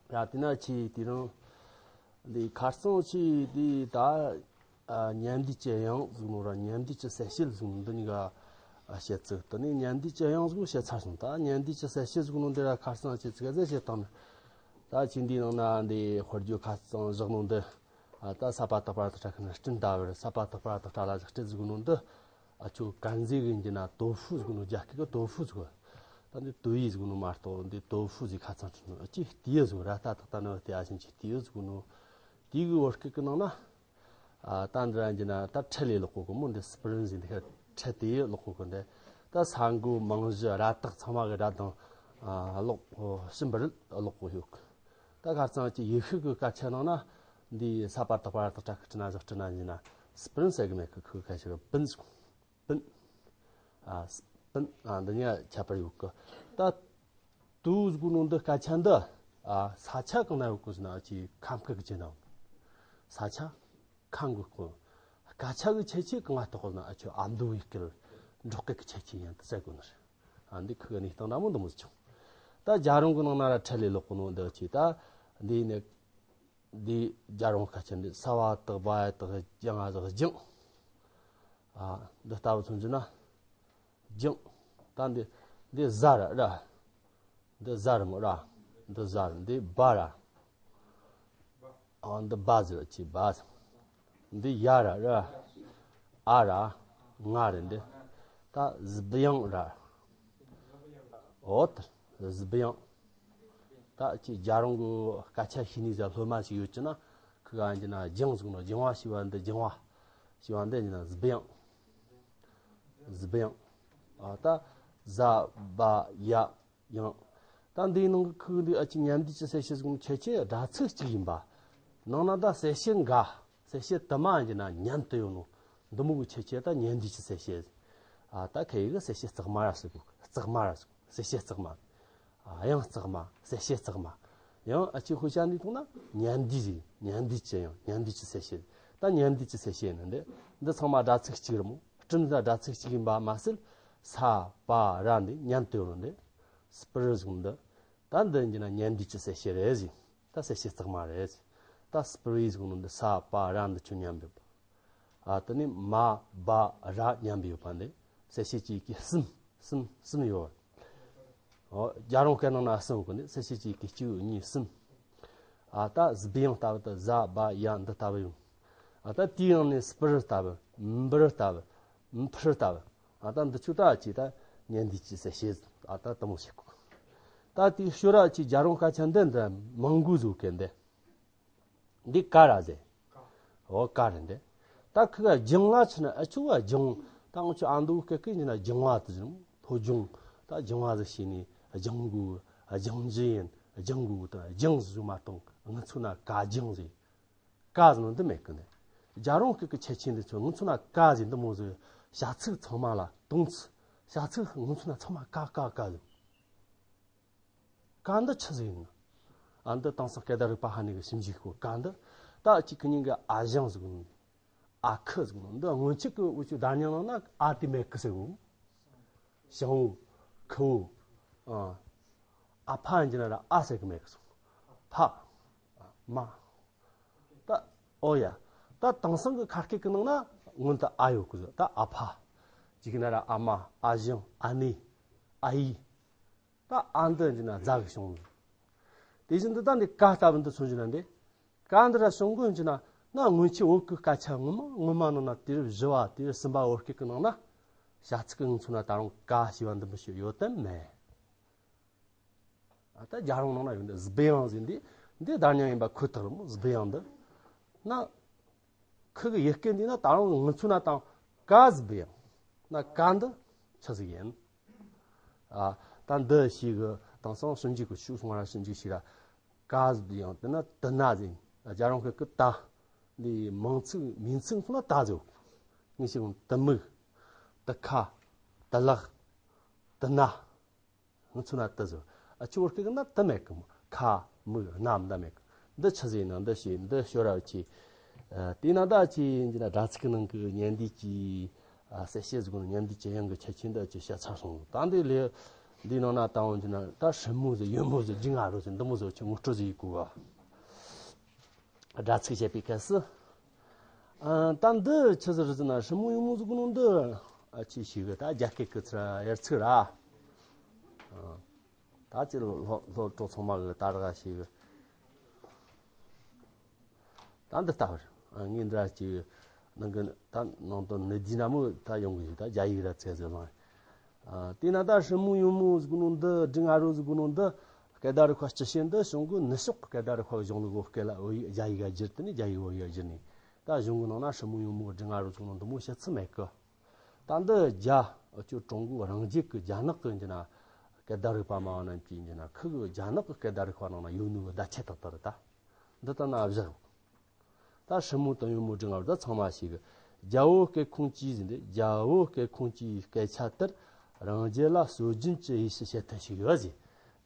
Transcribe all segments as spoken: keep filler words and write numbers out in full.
ཡ་དེ་ན་ཆེ་དེ་རིང་འདི་ཁ་རྩང་ཆེ་དེ་ད་ཨ་ཉན་འདུས་ཀྱི་དབྱངས་ཟིག་ནོ་ར་ཉན་འདུས་ཀྱི་གསལ་བྱེད་ཟིག་ནོ་འདི་གཉིས་ཀ་ཨ་བཤད་ཚུལ། དེ་ནས་ཉན་འདུས་ཀྱི་དབྱངས་ཟིག་བཤད་ཚར་སོང་། ད་ཉན་འདུས་ཀྱི་གསལ་བྱེད་ཟིག་ནོ་འདི་ར་ཁ་རྩང་ཆེ་ཚིག་ག་ཟེ་བཤད་བཏང་ནི། ད་ཆེ་འདིའི་ནང་ན་འདི་དཔེར་བརྗོད་ཁ་རྩང་བཞག་ནོ་འདི་ཨ་ད་ས་པ་བཏགས་པ་ར་བཏགས་སྲ་ཁ་ན་སྤྲིན་ལྟ་བུར། ས་པ་བཏགས་པ་ར་བཏགས་སྲ་ལ་བཞག་སྤྲིན་ཟིག་ནོ་འདི། ཨ་ཆོ་ཀན་ཟི་གི་འདི་ན་豆腐ཟིག་ནོ། རྒྱ་སྐད་གི་豆腐ཟིག་ད་འདི་豆腐ཟིག་ནོ་མ་གཏོགས་འདི་豆腐ཟིག་ཁ་རྩང་ཆུ་ནོ་ཨ་ཅི་ལྟེ་ཟིག་ར་ཏ་བཏགས་ཏ་ན་བཏགས་ཏེ་ཨ་ཆེན་ཆེ་ལྟེ་ཟིག་ནོ། དེ་གི་བོད་སྐད་གི་ནང་ན་ཨ་ད་འདི་ར་འདི་ན་ད་ཁྲལ་ལས་ལོག་གོ་གི་མོ། འདི་སྤུ་རིན་ཟིག་འདི་ཁ་ཁྲལ་དེ་ལོག་གོ་གི་འདི། ད་ས་མགོ་མང་གཞི་ར་བཏགས་ཚང་མ་གི་ར་དང་ཨ་ལོག་ཕྱིན་པར་ལོག་གོ་ཡོད་གི། ད་ཁ་རྩང་ཆེ་ཡེ་ཤུ་གི་སྐད་ཆ་ནང་ན་འདི་ས་པ་བཏགས་པ་ར་བཏགས་སྲ་ཁ་སྤྲིན་ན་བཞག་སྤྲིན་ན་འདི་ན་སྤུ་རིན་ཟེར་གི་མེད་གི། ཁོའི་སྐད་ཆ་གི་སྤུན་ཟིག་སྤུན། ཨ་སྤུན། ཨ་འདི་ནས་ཁྱད་པར་ཡོད་གི། ད་ཏུའུ་ཟེར་གོ་ནོ་འདི་སྐད་ཆ་འདི་ཨ་ས་ཆ་གང་ན་ཡོད་གོ་ཟེར་ན་ཨ་ཅེ་ཁམས་སྐད་ཀྱི་ནང་། ས་ཆ་ཁམས་གི་སྐོར། སྐད་ཆ་གི་ཁྱད་ཆོས་གང་ང་གཏོགས་ན་ཨ་ཅེ་ཨ་མདོ་བའི་སྐད་འབྲོག་སྐད་ཀྱི་ཁྱད་ཆོས་ཡིན་ད་ཟེར་གོ་ནི་རེད། ཨ་འདི་ཁོ་གི་གནས་སྟངས་འདྲ་མོ་འདི་མོ་ཟིག་བྱུང་། ད་རྒྱལ་རོང་གི་ནང་ན་ར་ཁྲལ་ལས་ལོག་གོ་ནོ་འདི་ཅེ་ད་འདི་ནས། འདི་རྒྱལ་རོང་སྐད་ཆ་འདི་ས་བ་བཏགས་སྦ་ཡ་བཏགས་རྒྱ་ང་བཞག་རྒྱང་། ཨ་འདི་ལྟ་བུ་མཚོན་རྒྱུ་ན་རྒྱང་། ད་འདི་འདི་ཟ་ར་ར། འདི་ཟ་ར་མོ་ར། འདི་ཟ་ར། འདི་སྦ་ར། ཨ་འདི་སྦ་ཟེར་ཅི་སྦ་ཟེར། འདི་ཡ་ར་ར། ཨ་ར། ང་རེད་འདི། ད་སྦ་ཡང་ར། འོ་ད་སྦ་ཡང་། ད་ཅི་རྒྱལ་རོང་གི་སྐད་ཆ་ཤེས་ནི་ཟ་སློབ་མ་ཞིག་ཡོད་ཀྱི་ན་ཁི་ག་ཡིན་གྱི་ན་རྒྱང་ཟེར་ནོ་རྒྱང་བ་ཞེས་པ་འདི་རྒྱང་བ་ཞེས་པ་འདི་ཡིན་ན་སྦ་ཡང་། སྦ་ཡང་། ཨ་ད་ཟ་སྦ་ཡ་ཡང་། ད་འདིའི་ནང་གི་ཁུག་འདི་ཨ་ཅི་ཉན་འདུས་ཀྱི་གསལ་བྱེད་ཟེར་གོ་ནོ་ཁྱད་ཆོས་སྒྲ་ཚིག་གཅིག་ཡིན་པ། ནང་ན་ད་གསལ་བྱེད་འགའ། གསལ་བྱེད་དུ་མ་ཡིན་གྱི་ན་ཉན་དུ་ཡོད་ནོ། འདི་མོ་གི་ཁྱད་ཆོས་ད་ཉན་འདུས་ཀྱི་གསལ་བྱེད། ཨ་ད་ཁ་ཡི་གི་གསལ་བྱེད་གཙག་མ་ར་ཟེར་གོ། གཙག་མ་ར་ཟེར་གོ། གསལ་བྱེད་གཙག་མ། ཨ་དབྱངས་གཙག་མ། གསལ་བྱེད་གཙག་མ། ཡང་ཨ་ཅི་དཔེ་ཆ་འདི་མཐོང་ན་ཉན་འདུས་ཟེར། ཉན་འདུས་ཀྱི་དབྱངས། ཉན་འདུས་ཀྱི་གསལ་བྱེད། ད་ཉན་འདུས་ཀྱི་གསལ་བྱེད་ནི་འདི། འདི་ཚང་མ་སྒྲ་ཚིག་གཅིག་རེད་མོ། སྤྲིན་ཟེར་སྒྲ་ཚིག་གཅིག་ཡིན་པ་མ་ཟད། ས་པ་ར་འདི་ཉན་དུ་ཡོད་ནོ་འདི། སྤུ་རི་ཟེར་གོ་ནོ་འདི། ད་འདི་ཡིན་གྱི་ན་ཉན་འདུས་ཀྱི་གསལ་བྱེད་རེད་ཟེར། ད་གསལ་བྱེད་གཙག་མ་རེད་ཟེར། ད་སྤུ་རི་ཟེར་གོ་ནོ་འདི་ས་པ་ར་འདི་ཆོ་མཉམ་པོ་ཡོད་པ། ཨ་དེ་ནས་མ་བ་ར་མཉམ་པོ་ཡོད་པ་འདི། གསལ་བྱེད་ཀྱི་ཡི་གེ་གསུམ། གསུམ་གསུམ་ཡོད། ཨོ་རྒྱལ་རོང་སྐད་ནང་ན་གསུམ་གོ་ནི། གསལ་བྱེད་ཀྱི་ཡི་གེ་གཅིག་གཉིས་གསུམ། ཨ་ད་སྦ་ཡང་ལྟ་བུ་ད་ཟ་བ་ཡ་འདི་ལྟ་བུ་ཡོད། ཨ་ད་དེའི་ནང་ནས་སྤུ་རི་ལྟ་བུ། འབུ་རི་ལྟ་བུ། འཕུར་ལྟ་བུ། ཨ་ད་འདི་ཆོ་ད་ཅི་ད་ཉན་འདུས་ཀྱི་གསལ་བྱེད། ཨ་ད་དེ་མོ་བྱེད་གོ། ད་དེའི་ཞོར་ར་ཅི་རྒྱལ་རོང་སྐད་ཆ་འདི་འདྲ་མང་གོ་ཟུག་གི་འདི། འདི་ཀ་ར་ཟེར། འོ་ཀ་རེད་འདི། ད་ཁི་ག་རྒྱང་ལ་ཆི་ན་ཨ་ཆུ་བ་རྒྱང་། ད་ང་ཆུ་ཨ་མདོ་སྐད་ཀྱི་ཡིན་ན་རྒྱང་བ་དེ་ཟེར། ལྷོ་རྒྱང་། ད་རྒྱང་བ་ཟེར་ཤེས་ནི་རྒྱང་གོ། རྒྱང་རྒྱུ་ཡིན་རྒྱང་གོ། ད་རྒྱང་ཟེར་མ་གཏོང་ང་ཚོ་ན་ཀ་རྒྱང་ཟེར། ཀ་ཟེར་ནོ་འདི་མེད་གི་འདི། རྒྱལ་རོང་སྐད་ཀྱི་ཁྱད་ཆོས་འདི་ཚོ་ང་ཚོ་ན་ཀ་ཟེར་འདི་མོ་ཟེར། བྱ་ཚིག་ཚང་མ་ལ་དོང་ཚིག་བྱ་ཚིག་ང་ཚོ་ན་ཚང་མ་ཀ་ཀ་ཀ་ཟེར། ཀ་འདི་ཆི་ཟིག་ཡིན་ན། ཨ་འདི་དེང་སང་སྐད་བརྡ་རིག་པ་ཧ་ནི་གི་ཞིབ་འཇུག་གོ། ཀ་འདི་ད་གཅིག་གི་ཉིན་གི་ཨ་ཞང་ཟིག་ནི། ཨ་ཁུ་ཟིག་ནི། འདི་སྔོན་ཆད་གི་འུ་ཆོ་བརྡ་རྙིང་ནང་ན་ཨ་དེ་མེད་གི་ཟེར་གོ། ཞང་བོ། ཁུ་བོ། ཨ་ཨ་ཕ་ཡིན་གྱི་ན་ར་ཨ་ཟེར་གི་མེད་གི་ཟེར། ཕ། མ། ད་ཨོ་ཡ། ད་དེང་སང་གི་ཁ་སྐད་གི་ནང་ན་སྔོན་དུ་ཨ་ཡོད་གི་ཟེར། ད་ཨ་ཕ། གཅིག་གི་ན་ར་ཨ་མ། ཨ་ཞང་། ཨ་ནེ། ཨ་ཡེ། ད་ཨ་འདི་འདི་ན་རྫ་གི་བྱུང་། དེ་བཞིན་དུ་ད་འདི་ཀ་ལྟ་བུ་འདི་མཚོན་རྒྱུ་ན་འདི། ཀ་འདི་ར་བྱུང་དགོས་རྒྱུ་ན་ན་སྔོན་ཆད་བོད་ཀྱི་སྐད་ཆ་ངོ་མ་ངོ་མ་ནང་ན་དུས་རབས་བཞི་བ་དུས་རབས་གསུམ་པ་བོད་སྐད་ཀྱི་ནང་ན། བྱ་ཚིག་གི་ངོས་ཚུལ་ན་ད་རུང་ཀ་ཞེས་པ་འདི་མི་ཤེས་ཡོད་དམ་མེད། ཨ་ད་རྒྱལ་རོང་ནང་ན་ཡོད་འདི་སྦི་ཡང་ཟེར་འདི། འདི་བརྡ་རྙིང་ཡིན་པ་ཁོ་ཐག་རེད་མོ། སྦི་ཡང་འདི། ན། ཁུ་གི་ཡི་གེ་འདི་ན་ད་རུང་ངུ་ཚུ་ན་དང་ཀ་ཟི་བི་ཡང་། ན་ཀ་འདི་ཆི་ཟིག་ཡིན། ཨ་ད་འདི་ཞིག་གི་དེང་སང་ཞིབ་འཇུག་གི་ཤུགས་སོང་ར་ཞིབ་འཇུག་ཞིག་ར་ཀ་ཟི་བི་ཡང་དེ་ན་དི་ན་ཟིན། རྒྱལ་རོང་ཁུལ་གི་ད་འདི་མིང་ཚིག་མིང་ཚིག་སོང་ན་ད་ཟིག་ངི་ཞིག་དི་མིག་དི་ཁ་དི་ལག་དི་ན། ང་ཚོ་ན་དི་ཟེར། ཨ་ཆུ་བོར་སྐད་ན་དི་མེད་གི་མོ། ཁ་མིག་སྣ་མདའ་མེད་གི། འདི་ཆི་ཟེར་ན་འདི་ཞེས་འདི་ཤོ་ར་ཆེ། དེ་ན་ད་ཆེ་ཡིན་གྱི་ན་སྒྲ་ཚིག་གི་ནང་གི་ཉན་འདུས་ཀྱི་གསལ་བྱེད་ཟེར་གོ་ནོ་ཉན་འདུས་ཀྱི་དབྱངས་ཀྱི་ཁྱད་ཆོས་འདི་ཅི་བཤད་ཚར་སོང་། ད་འདི་ལས་ འདིའི་ནང་ན་ད་འོང་གྱི་ན་ད་སྲིན་མོ་ཟེར། ཡོལ་མོ་ཟེར། སྒྲིག་ང་རོ་ཟེར། འདི་མོ་ཟེར་ཆེ་ངོ་སྤྲོད་ཟེར་ཡི་གོ་བ། སྒྲ་ཚིག་བཤད་པའི་སྐབས་སུ། ཨ། ད་འདི་ཆི་ཟིག་རེད་ཟེར་ན། སྲིན་མོ་ཡོལ་མོ་ཟེར་གོ་ནོ་འདི། ཨ། ཆི་ཞིག་གི་ད་རྒྱ་སྐད་ཀྱི་ཚུར་ཡར་ཚིག་ར། ཨ། ད་ཅི་ལོ་ལོ་ལོ་གྲོགས་ཚང་མ་གི་ད་ར་ཞིག་གི། ད་འདི་ལྟ་བུར། ཨ། ངས་འདི་ར་ཅིག་ནང་གི་ད་ནང་དོན་ནི་འདི་འདྲ་མོ་ད་ཡོང་གི་ཞིག་ད་རྒྱ་ཡིག་ར་ཚིག་ཟེར་ལང་། ཨ། དེས་ན་ད་སྲིན་མོ་ཡོལ་མོ་ཟེར་གོ་ནོ་འདི། སྒྲིག་ང་རོ་ཟེར་གོ་ནོ་འདི། སྐད་བརྡ་རིག་པ་སྤྱི་བཤད་འདི་གཞུང་གི་ནུབ་ཕྱོགས་ཀྱི་སྐད་བརྡ་རིག་པ་གི་གཞུང་ལུགས་སྐད་ལ་བོད་ཡིག་རྒྱ་ཡིག་ག་བསྒྱུར་ཏེ་ནས། རྒྱ་ཡིག་བོད་ཡིག་ག་བསྒྱུར་ནས། ད་གཞུང་གི་ནང་ན་སྲིན་མོ་ཡོལ་མོ་སྒྲིག་ང་རོ་ཟེར་གོ་ནོ་འདི་མོ་བཤད་ཚུལ་མེད་གི། ད་འདི་རྒྱ་ཨ་ཅོ་ཀྲུང་གོ་རང་རྒྱལ་གྱི་རྒྱ་ནག་གི་འདི་ན་སྐད་བརྡ་རིག་པ་མ་བ་རྣམས་ཀྱི་འདི་ན་ཁུ་གི་རྒྱ་ནག་གི་སྐད་བརྡ་རིག་པ་ནང་ན་ཡོད་ནོ་གི་བརྡ་ཆད་ཏག་ཏག་རེད། ད་འདི་ལྟ་ན་བཞག། ད་སྲིན་མོ་དང་ཡོལ་མོ་སྒྲིག་ང་རོ་ད་ཚང་མ་ཞིག་གི། རྒྱལ་པོ་སྐད་ཁུངས་ཀྱི་ཟེར་འདི། རྒྱལ་པོ་སྐད་ཁུངས་ཀྱི་སྐད་ཆ་ལྟར། རང་རྒྱལ་ལ་སྲོལ་རྒྱུན་གྱི་དབྱེ་ཞིབ་བྱེད་ཐབས་ཤིག་ཡོད་ཟེར།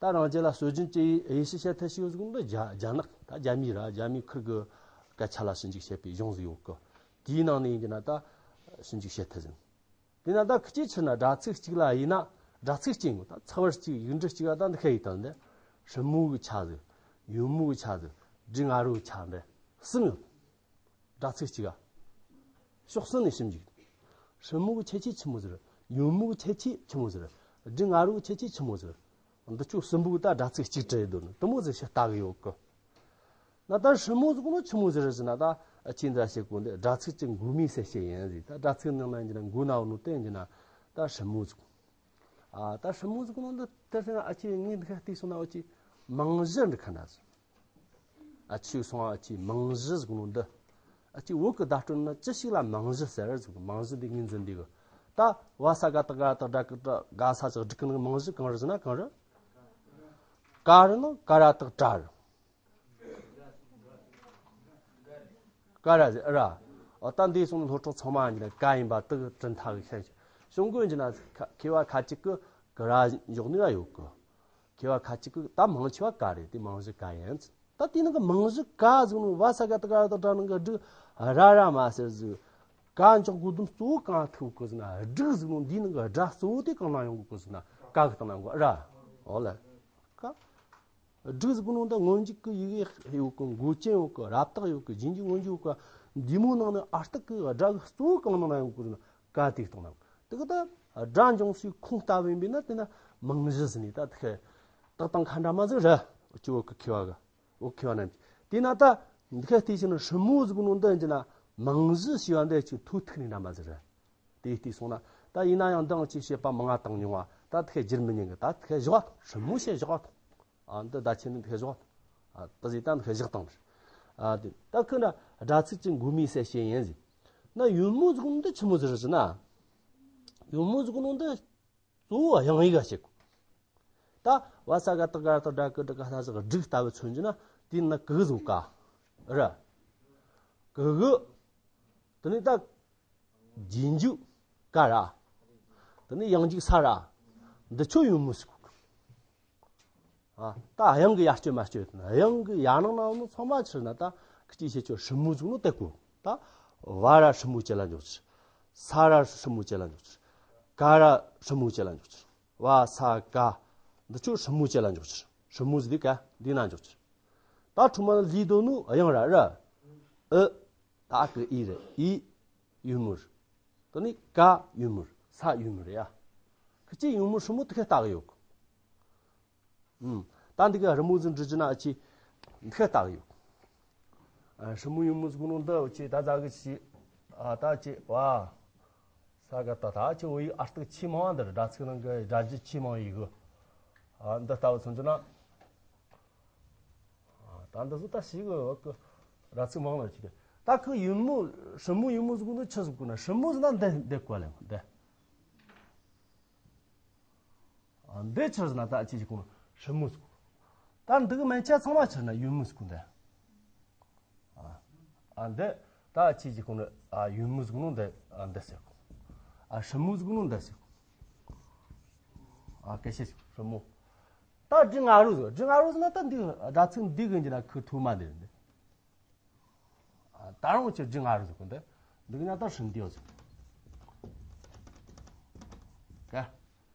ད་རང་རྒྱལ་ལ་སྲོལ་རྒྱུན་གྱི་དབྱེ་ཞིབ་བྱེད་ཐབས་ཤིག་ཡོད་ཟེར་གོ་ནོ་འདི་རྒྱ་རྒྱ་ནག་ད་རྒྱ་མི་ར། རྒྱ་མི་ཁུར་གི་སྐད་ཆ་ལ་ཞིབ་འཇུག་བྱེད་པའི་གཞུང་ཟིག་ཡོད་གི། དེའི་ནང་ནས་ཡིན་གྱི་ན་ད་ཞིབ་འཇུག་བྱེད་ཐུབ་ཟིན། དེས་ན་ད་ཁི་ཅི་ཆི་ན་སྒྲ་ཚིག་གཅིག་ལ་ཡིན་ན། སྒྲ་ཚིག་གཅིག་ཡིན་གོ། ད་ཚ་བར་གཅིག་ཡིག་འབྲུ་གཅིག་ལ་ད་འདི་ཁ་ཡིག་དང་འདི། སྲིན་མོ་གི་ཆ་ཟིག། ཡོལ་མོ་གི་ཆ་ཟིག། སྒྲིག་ང་རོ་གི་ཆ་འདི་གསུམ་ཡོད། སྒྲ་ཚིག་གཅིག་ག་ཕྱོགས་གསུམ་ནས་ཞིབ་འཇུག། སྲིན་མོ་གི་ཁྱད་ཆོས་ཆི་མོ་ཟིག། ཡོལ་མོ་གི་ཁྱད་ཆོས་ཆི་མོ་ཟིག། སྒྲིག་ང་རོ་གི་ཁྱད་ཆོས་ཆི་མོ་ཟིག། འདི་ཆོ་གསུམ་པོ་གི་ད་སྒྲ་ཚིག་གཅིག་བྲིས་ཡོད་ནི་དེ་མོ་ཟིག་ཞིག་ལྟ་གི་ཡོད་གི། ན་ད་སྲིན་མོ་ཟེར་གོ་ནོ་ཆི་མོ་ཟིག་རེད་ཟེར་ན། ད་ཨ་ཆི་འདྲ་བཤད་གོ་འདི་སྒྲ་ཚིག་གཅིག་མགོ་མའི་གསལ་བཤད་ཡིན་ཟེར། ད་སྒྲ་ཚིག་ནང་ན་འདི་ན་མགོ་ན་འོ་ནོ་དེ་འདི་ན་ད་སྲིན་མོ་ཟེར་གོ། ཨ། ད་སྲིན་མོ་ཟེར་གོ་ནོ་འདི་དེ་ཟེར་ན། ཨ་ཆི་ངས་འདི་ཁ་བལྟས་སོང་ན། འོ་ཆི་མིང་གཞི་འདི་ཁ་འདྲ་ཟིག། ཨ་ཆི་སོང་། ཨ་ཆི་མིང་གཞི་ཟེར་གོ་ནོ་འདི། ཨ་ཆི་བོད་གི་བརྡ་སྤྲོད་ན་ཅི་ཞིག་ལ་མིང་གཞི་ཟེར་ཟེར་གོ། མིང་གཞི་འདི་ངོས་འཛིན་འདི་གི། ད་བ་ས་ག་བཏགས་ག་ར་བཏགས་གྲ་གི་གྲ། ག་ས་ཞབས་ཀྱུ་གི་གྲི་གི་ནི་མིང་གཞི་གང་རེད་ཟེར་ན། གང་རེད། ག་རེད་ན་ག་ར་བཏགས་གྲ་རེད། ག་ར་ཟེར་ར། འོ་ད་འདི་སོང་ནས་སློབ་གྲོགས་ཚང་མ་འདི་ན་ག་ཡིན་པ་དེ་གི་གྲུབ་མཐའ་གི་ཤན་ཤེས། གཞུང་གི་འདི་ན་མཁས་པ་ཁ་ཅིག་གིས་ག་ར་འཇོག་ནི་ར་ཡོད་གི། མཁས་པ་ཁ་ཅིག་གིས་ད་མང་ཆེ་བ་ག་རེད། དེ་མིང་གཞི་ག་ཡིན། ད་དེ་ནང་གི་མིང་གཞི་ག་ཟེར་ནོ། བ་ས་ག་བཏགས་ག་ར་བཏགས་གྲ་ནང་གི་སྒྲ་ར་ར་མ་ཟེར་ཟིག། ག་འཇོག་དགོས་དོན་གཙོ་བོ་གང་ཐུག་གི་ཟེར་ན། སྒྲ་ཟེར་ནོ་འདི་ནང་གི་སྒྲ་གཙོ་བོ་དེ་གང་ན་ཡོང་གི་ཟེར་ན། ག་གི་སྟེང་ན་ཡོང་གི་ར། འོ་ལེ། ག་སྒྲ་ཟེར་གོ་ནོ་འདི་སྔོན་འཇུག་གི་ཡི་གེ་ཡོད་གི། མགོ་ཅན་ཡོད་གི། རབ་རྟོག་ཡོད་གི། རྗེས་འཇུག་སྔོན་འཇུག་ཡོད་གི། འདི་མོ་ནང་ནས་ཨ་རྟག་གི་སྒྲ་གི་གཙོ་བོ་གང་ནང་ན་ཡོང་གི་ཟེར་ན། ག་དེ་སྟེང་ན་ཡོང་། དེ་གི་ད་སྒྲ་འབྱུང་སའི་ཁུངས་ལྟ་བུ་ཡིན་པས་ན། དེ་ན་མིང་གཞི་ཟེར་ནས། ད་དེ་གི་བཏགས་སྟངས་ཁ་འདྲ་མོ་ཟིག་རེད། ཨ་ཆི་བོད་གི་མཁས་པ་གི། བོད་མཁས་པ་རྣམས་ཀྱིས། དེས་ན་ད་འདི་ཁ་བལྟས་ཤིག་ན། སྲིན་མོ་ཟེར་གོ་ནོ་འདི་ཡིན་གྱི་ན་མིང་གཞི་ཞེས་པ་འདི་ཅིག་ཐོ་ཐུག་ནས་འདྲ་མོ་ཟིག་རེད། དེ་བལྟས་སོང་ན། ད་ཡིན་ན་ཡང་འདི་ཅིག་བཤད་པ་མང་ང་བཏང་མྱོང་བ། ད་དེ་ཁ་བསྒྱུར་མི་ཉན་གི། ད་དེ་ཁ་བཞག་པ་ཐོངས། སྲིན་མོ་ཞེས་བཞག་པ་ཐོངས། ཨ། འདི་བརྡ་ཆད་ནི་དེ་ཁ་བཞག་པ་ཐོངས། ཨ། ད་ཟིག་ད་འདི་ཁ་བཞག་བཏང་། ཨ། དེ་ད་ཁོ་འདྲ་སྒྲ་ཚིག་གཅིག་མགོ་མའི་གསལ་བཤད་ཡིན་ཟེར། ན་ཡོལ་མོ་ཟེར་གོ་ནོ་འདི་ཆི་མོ་ཟིག་རེད་ཟེར་ན། ཡོལ་མོ་ཟེར་གོ་ནོ་འདི་གཙོ་བོ་དབྱངས་ཡིག་ག་བཤད་གོ། ད་བ་ས་ག་བཏགས་ག་ར་བཏགས་གྲ་གི་གྲི། ག་ས་ཞབས་ཀྱུ་གི་གྲི་ལྟ་བུ་མཚོན་རྒྱུ་ན། དེའི་ནང་གི་གུ་ཟེར་གོ་ག་ར། གི་གུ། དེ་ནས་ད་རྗེས་འཇུག་ག་ར། དེ་ནས་དབྱངས་འཇུག་ས་ར། འདི་ཆོ་ཡོལ་མོ་ཟེར་གོ། ཨ། ད་དབྱངས་གི་ཡར་སྐྱོད་མར་སྐྱོད། དབྱངས་གི་ཡར་ནང་ན་ཡོད་ནོ་ཚང་མ་ཆི་ན་ད་ཁི་ཅི་བཤད་ཆོ་སྲིན་མོ་ཟེར་གོ་ནོ་དེ་གོ། ད་བ་ར་སྲིན་མོ་ཅན་ལ་འཇོག་ཕྱིར། ས་ར་སྲིན་མོ་ཅན་ལ་འཇོག་ཕྱིར། ག་ར་སྲིན་མོ་ཅན་ལ་འཇོག་ཕྱིར། བ་ས་ག་འདི་ཆོ་སྲིན་མོ་ཅན་ལ་འཇོག་ཕྱིར། སྲིན་མོ་ཟེར་དུས་ག་འདི་ན་འཇོག་ཕྱིར། ད་ཁྲོ་མ་ལི་དོ་ནོ་དབྱངས་ར་ར། ཨི། ད་གི་ཨི་རེད། ཨི་ཡོལ་མོ་རེད། དེ་ནས་ག་ཡོལ་མོ་རེད། ས་ཡོལ་མོ་རེད་ཡ། ཁི་ཅི་ཡོལ་མོ་སྲིན་མོ་དེ་ཁ་བལྟ་གི་ཡོད་གི། ཨུམ། ད་འདི་ག་རི་མོ་ཟིག་འབྲི་རྒྱུ་ན་ཨ་ཆི་འདི་ཁ་བལྟ་གི་ཡོད། ཨ། སྲིན་མོ་ཡོལ་མོ་ཟེར་གོ་ནོ་འདི་ཨ་ཆི་ད་ཟ་གི་ཆི། ཨ། ད་ཆི་བ་ས་ག་བཏགས་ད་ཆི་བོད་ཡིག་ཨ་རྟག་ཆེས་མང་བ་འདི་རེད། སྒྲ་ཚིག་ནང་གི་སྒྲ་རྒྱུ་ཆེས་མང་བའི་ཡི་གུ། ཨ། འདི་ལྟ་བུ་མཚོན་རྒྱུ་ན། ཨ། ད་འདི་ཚོ་ད་ཞིག་གི་སྒྲ་ཚིག་མང་ལ་ཆི་གི། ད་ཁོ་ཡོལ་མོ། སྲིན་མོ་ཡོལ་མོ་ཟེར་གོ་ནོ་ཆི་ཟེར་གོ་ན། སྲིན་མོ་ཟེར་ན་འདི་འདི་གོ་ལེ་འདི། ཨ། འདི་ཆི་ཟེར་ན་ད་ཆི་ཟེར་གོ་ན་སྲིན་མོ་ཟེར་གོ། ད་འདི་གི་མན་ཆད་ཚང་མ་ཆི་ན་ཡོལ་མོ་ཟེར་གོ་འདི། ཨ། ཨ། འདི་ད་ཆི་ཟེར་གོ་ན། ཨ། ཡོལ་མོ་ཟེར་གོ་ནོ་འདི། ཨ། འདི་ཟེར་གོ། ཨ། སྲིན་མོ་ཟེར་གོ་ནོ་འདི་ཟེར་གོ། ཨ། སྐད་བཤད་སྲིན་མོ། ད་སྒྲིག་ང་རོ་ཟེར། སྒྲིག་ང་རོ་ཟེར་ན་ད་འདི་སྒྲ་ཚིག་འདི་གི་འདི་ན་ཁོ་ཐོག་མ་འདི་རེད་འདི། ཨ། ད་རུང་ཆི་སྒྲིག་ང་རོ་ཟེར་གོ་འདི། འདི་གི་ན་ད་སྲིན་འདི་ཡོད་ཟེར། ག་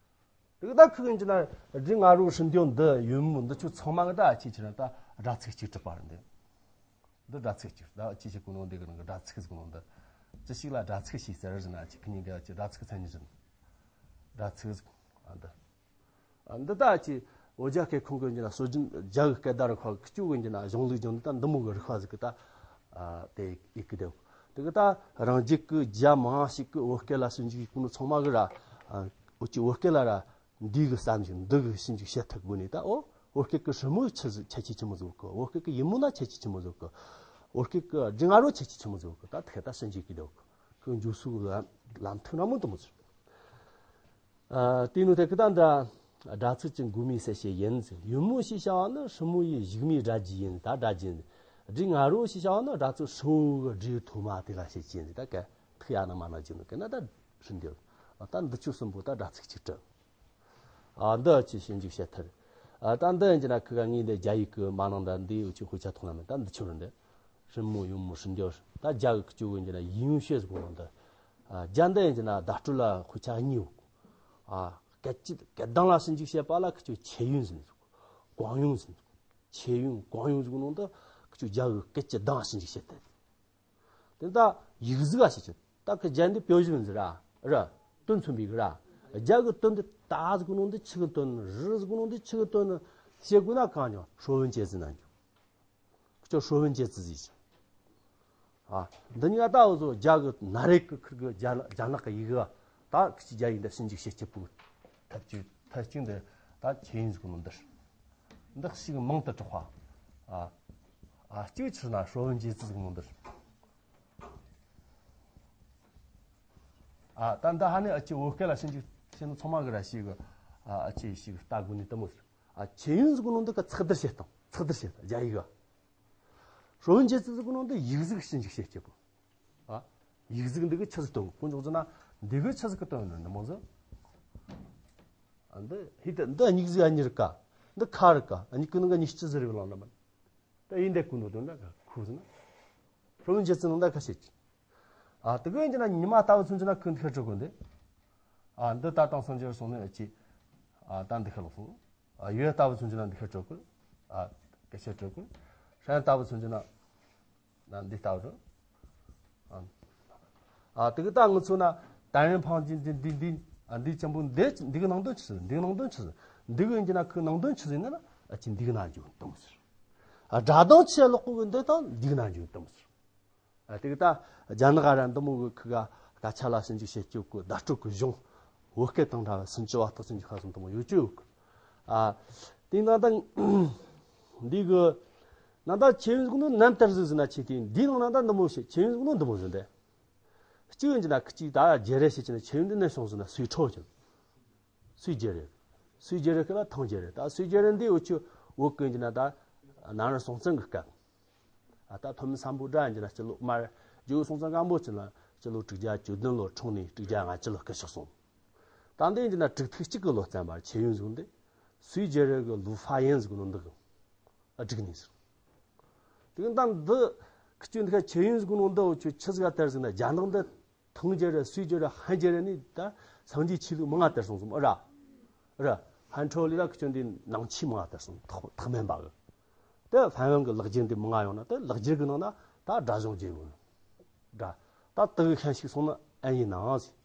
དེ་གི་ད་ཁུ་གི་ཅི་ན་རི་ང་རོ་ཧྲི་འདོན་འདི་ཡོན་མོ་འདི་ཆོ་ཚང་མ་གི་ད་ཅི་ཆི་ན་ད་སྒྲ་ཚིག་གཅིག་གྲུབ་པ་རེད་འདི། འདི་སྒྲ་ཚིག་གཅིག་ད་ཅི་ཞིག་གོ་ནོ་འདི་གི་ནང་གི་སྒྲ་ཚིག་ཟིག་ནོ་འདི། ཅི་ཞིག་ལ་སྒྲ་ཚིག་ཞིག་ཟེར་ཟིན་ན་ཅི་ཁི་ཉིན་འདི་ཅི་སྒྲ་ཚིག་མཚན་ཉིད་ཟིན། སྒྲ་ཚིག་ཟིག་ཨ་འདི། ཨ་འདི་ད་ཅི་འོ་རྒྱ་སྐད་ཁོང་གི་ཉི་ན་སྲོལ་རྒྱུན་རྒྱ་གི་སྐད་བརྡ་རུ་ཁ་ཁི་ཅུ་གི་ཉི་ན་གཞུང་ལུགས་ཀྱང་འདི་ད་འདི་མོ་གི་རིག་པ་ཟིག་གི་ད། ཨ་དེ་ཡི་གི་དེ། དེ་གི་ད་རང་རྒྱལ་གི་རྒྱ་མང་ཞིག་གི་བོད་སྐད་ལ་ཞིབ་འཇུག་གི་ནོ་ཚང་མ་གི་ར། ཨ་འོ་ཅི་བོད་སྐད་ལ་ར། འདི་གི་བསམ་ཞིག་འདི་གི་ཞིབ་འཇུག་བྱེད་ཐུབ་དགོས་ནི་ད། འོ་བོད་སྐད་གི་ཧྲི་མོ་ཆི་ཟིག་ཁྱད་ཆོས་ཆི་མོ་ཟིག་གི། བོད་སྐད་གི་ཡིན་མོ་ན་ཁྱད་ཆོས་ཆི་མོ་ཟིག་གི། བོད་སྐད་གི་རྒྱུ་ང་རོ་ཁྱད་ཆོས་ཆི་མོ་ཟིག་གི། ད་དེ་ད་ཞིབ་འཇུག་གི་དེ་གི་འཇུག་སུ་གི་ལམ་ཐུག་ན་མོ་དུ་མོ་ཟིག་ཨ་དེ་ནོ་དེ་གི་ད་འདྲ། སྒྲ་ཚིག་གི་འགོ་མའི་གསལ་བྱེད་ཡིན། ཡོན་མོ་ཞེས་བྱ་བ་ནི་ཧྲི་མོ་ཡི་གཞུག་མའི་སྒྲ་རྒྱུད་ཡིན། ད་སྒྲ་རྒྱུད་ཡིན། རྒྱུ་ང་རོ་ཞེས་བྱ་བ་ནི་སྒྲ་ཚིག་ཧྲི་བོ་གི་སྒྲའི་ཐོག་མ་དེ་ལ་བཤད་ཀྱི་ཡིན། ད་ག་ཐུག་ཡ་ན་མ་ན་རྒྱུ་ནི་ག་ན་ད་ཧྲི་འདི། ད་འདི་ཆོ་གསུམ་པོ་ད་སྒྲ་ཚིག་གཅིག་གྲུབ། ཨ་འདི་ཅི་ཞིབ་འཇུག་བྱེད་ཐུབ། ཨ་ད་འདི་ཡིན་གྱི་ན་ཁི་ག་ངའི་འདི་རྒྱ་ཡིག་གི་མ་ནང་ད་འདི་འུ་ཅི་དཔེ་ཆ་ཐོག་ན་མེད། ད་འདི་ཆོ་རེད་འདི། ཧྲི་མོ་ཡོན་མོ་ཧྲི་འདི། ད་རྒྱ་གི་ཁི་ཆོ་གི་ཡིན་གྱི་ན་ཡིན་ཡོན་ཤེས་ཟེར་གོ་ནོ་འདི། ཨ་རྒྱ་འདི་ཡིན་གྱི་ན་བརྡ་སྤྲོད་ལ་དཔེ་ཆ་གཉིས་ཡོད། ཨ་སྐད་ཅིག་སྐད་གདངས་ལ་ཞིབ་འཇུག་བྱེད་པ་ལ་ཁི་ཆོ་ཆེ་ཡོན་ཟེར་ནས་ཟེར། གོང་ཡོན་ཟེར་ནས་ཟེར། ཆེ་ཡོན་གོང་ཡོན་ཟེར་གོ་ནོ་འདི་ཁི་ཆོ་རྒྱ་གི་སྐད་ཀྱི་གདངས་ཞིབ་འཇུག་བྱེད་དེ། དེ་ད་ཡིག་གཟུགས་ལ་ཞིབ་འཇུག་ད་ཁི་རྒྱ་འདི་表示文字ར་ར་དོན་མཚོན་པའི་གི་ར། རྒྱ་གི་དོན་འདི་ད་ཟེར་གོ་ནོ་འདི་ཆི་གི་དོན། རི་ཟེར་གོ་ནོ་འདི་ཆི་གི་དོན་ཞེས་གོ་ན་གང་ཉོ་说文解字ན་འཇུག་ཁྱོད་说文解字ཟིག་ཨ། འདི་གཉིས་ཀ་ད་འུ་ཚོ་རྒྱ་གི་ན་རེ་གི་ཁིར་གི་རྒྱ་རྒྱ་ནག་གི་ཡི་གེ་ད་ཁི་ཆོ་རྒྱ་ཡིག་འདི་ཞིབ་འཇུག་བྱེད་སྤྱད་པོ། ཐབས་ཅིག་ཐབས་ཅིག་འདི་ད་ཆེ་ཡིན་ཟེར་གོ་ནོ་འདི། འདི་ཞིག་མང་དུ་གྲགས་པ། ཨ། ཨ་གཅིག་ཆི་ན说文解字ཟེར་གོ་ནོ་འདི། ཨ་ད་འདི་ཧ་ནི་ཨ་ཅི་བོད་སྐད་ལ་ཞིབ་འཇུག་བྱེད་ནོ་ཚང་མ་གི་ར་ཞིག་གི། ཨ་ཨ་ཅི་ཞིག་ལྟ་དགོས་ནི་དེ་མོ་ཟེར། ཨ་ཆེ་ཡིན་ཟེར་གོ་ནོ་འདི་གི་ཚེག་བསྡུར་བྱེད་སྟངས། ཚེག་བསྡུར་བྱེད་སྟངས་རྒྱ་ཡིག་ག 说文解字ཟེར་གོ་ནོ་འདི་ཡིག་གཟུགས་ཞིབ་འཇུག་བྱེད་སྤྱད་པོ། ཨ། ཡིག་གཟུགས་འདི་གི་ཆི་ཟིག་སྟོན་གོ་འཇོག་ཟེར་ན། འདི་གི་ཆི་ཟིག་གི་སྟོན་ནི་འདི་མོ་ཟེར། ཨ་འདི་ཧི་ད་འདི་གཉིས་གཟུགས་ཨ་གཉིས་རིག་ག་འདི་ཁ་རིག་ག་ཨ་གཉིས་གི་ནང་ག་གཉིས་ཆི་ཟིག་རིག་ལང་ན་མ། ད་ཡིན་འདི་གོ་ནོ་དོན་ད་ཁུ་ཟེར་ན། 说文解字ནང་ད་ཁ་ཤས་ཀྱི། ཨ་དེ་གི་ཡིན་གྱི་ན་ཉི་མ་ལྟ་བུ་མཚོན་གྱི་ན་ཁུ་འདི་ཁ་སྤྲོད་གོ་འདི། ཨ་འདི་ད་དང་སངས་རྒྱས་སོང་ནི་ཨ་ཅི། ཨ་ད་འདི་ཁ་ལོག་སོང་། ཨ་ཡོད་ལྟ་བུ་མཚོན་གྱི་ན་འདི་ཁ་སྤྲོད་གོ་ཨ་སྐད་ཆ་སྤྲོད་གོ་ཧྲན་ལྟ་བུ་མཚོན་གྱི་ན། ན་འདི་ལྟ་བུ་རུ། ཨ་དེ་གི་ད་ངུ་ཚོ་ན་ད་ཡན་ཕང་ཅིན་ཅིན་འདི་འདི། ཨ་འདི་ཅན་པོ་འདི་འདི་གི་ནང་དོན་ཆི་ཟིག་འདི་གི་ནང་དོན་ཆི་ཟིག་འདི་གི་ཡིན་གྱི་ན་ཁུ་ནང་དོན་ཆི་ཟིག་ན་ན་ཨ་ཅི་འདི་གི་ན་འཇུག་དུ་མོ་ཟེར། ཨ་སྒྲ་གདངས་ཆེ་ལོག་གོ་གི་འདི་དང་འདི་གི་ན་འཇུག་དུ་མོ་ཟེར། ཨ་དེ་གི་ད་རྒྱ་ནག་ར་འདི་མོ་གི་ཁུ་ག་སྐད་ཆ་ལ་ཞིབ་འཇུག་བྱེད་སྤྱོད་གི་བརྡ་སྤྲོད་གི་གཞུང་། བོད་སྐད་དང་འདྲ་བའི་སུམ་ཅུ་པ་རྟགས་ཅན་གྱི་ཁ་སང་དུ་མོ་ཡོད་ཅོག་ཨ་དེ་ན་ད་འདི་གི་ན་ད་ཆེ་ཡོན་ཟེར་གོ་ནོ་ནམ་ལྟར་ཟིག་ཟེར་ན་ཆེ་དེ་འདི་ནང་ན་ད་འདི་མོ་ཞིག་ཆེ་ཡོན་ཟེར་གོ་ནོ་འདི་མོ་ཟིག་འདི། གཅིག་ཡིན་གྱི་ན་གཅིག་ད་རྒྱ་རེ་བྱེད་ཀྱི་ན་ཆེ་ཡོན་འདི་ནས་སོང་ཟེར་ན་སུའི་ཁྲོ་ཀྱང་། སུའི་རྒྱ་རེ། སུའི་རྒྱ་རེ་ཁ་ལ་ཐང་རྒྱ་རེ། ད་སུའི་རྒྱ་རེ་འདི་འུ་ཆུ་བོད་གི་ཡིན་གྱི་ན་ད་ན་ར་སྲོང་བཙན་གི་སྐབས། ཨ་ད་ཐོན་མི་སམ་བྷོ་ཊ་ཡིན་གྱི་ན་སྤྱི་ལོ་མར་རྒྱལ་པོ་སྲོང་བཙན་སྒམ་པོ་ཅིག་ལ་སྤྱི་ལོ་དྲུག་བརྒྱ་བཅུ་བདུན་ལོ་འཁྲུངས་ནས་དྲུག་བརྒྱ་ལྔ་བཅུ་ལོ་སྐུ་གཤེགས་སོང་། ད་འདི་ཡིན་གྱི་ན་དྲུག་ཐིག་གཅིག་གི་ལོ་ཙམ་པར་ཆེ་ཡོན་ཟེར་གོ་འདི། སུའི་རྒྱ་རེ་གི་ལུ་ཧྥ་ཡན་ཟེར་གོ་ནོ་འདི་གི་ཨ་བསྒྲིགས་ནས་ཟེར། དེ་གི་ད་འདི་ཁི་ཆོ་འདི་ཁ་ཆེ་ཡོན་ཟེར་གོ་ནོ་འདི་འུ་ཆུ་ཆི་ཟིག་ག་དེར་ཟེར་ན་རྒྱ་ནག་འདི་ཐང་རྒྱ་རེ་སུའི་རྒྱ་རེ་ཧན་རྒྱ་རེ་ནི་ད་སངས་རྒྱས་ཆོས་ལུགས་མང་ང་དེར་སོང་ཟེར་མོ་ཨ་ར། ར། ཧན་ཁྲོ་ལི་ད་ཁི་ཆོ་འདི་ནང་ཆོས་མང་ང་དེར་སོང་ཐོག་ཐག་མེད་པ་གི། དེ་ཧྥན་ཡོན་གི་ལེགས་སྦྱར་འདི་མང་ང་ཡོང་ན་དེ་ལེགས་སྦྱར་གི་ནང་ན་ད་སྒྲ་གཞུང་རྒྱས་ཡོད། སྒྲ། ད་དེ་གི་ཤན་ཞིག་སོང་ན་ཨེ་ཡིན་ནའང་ཟེར།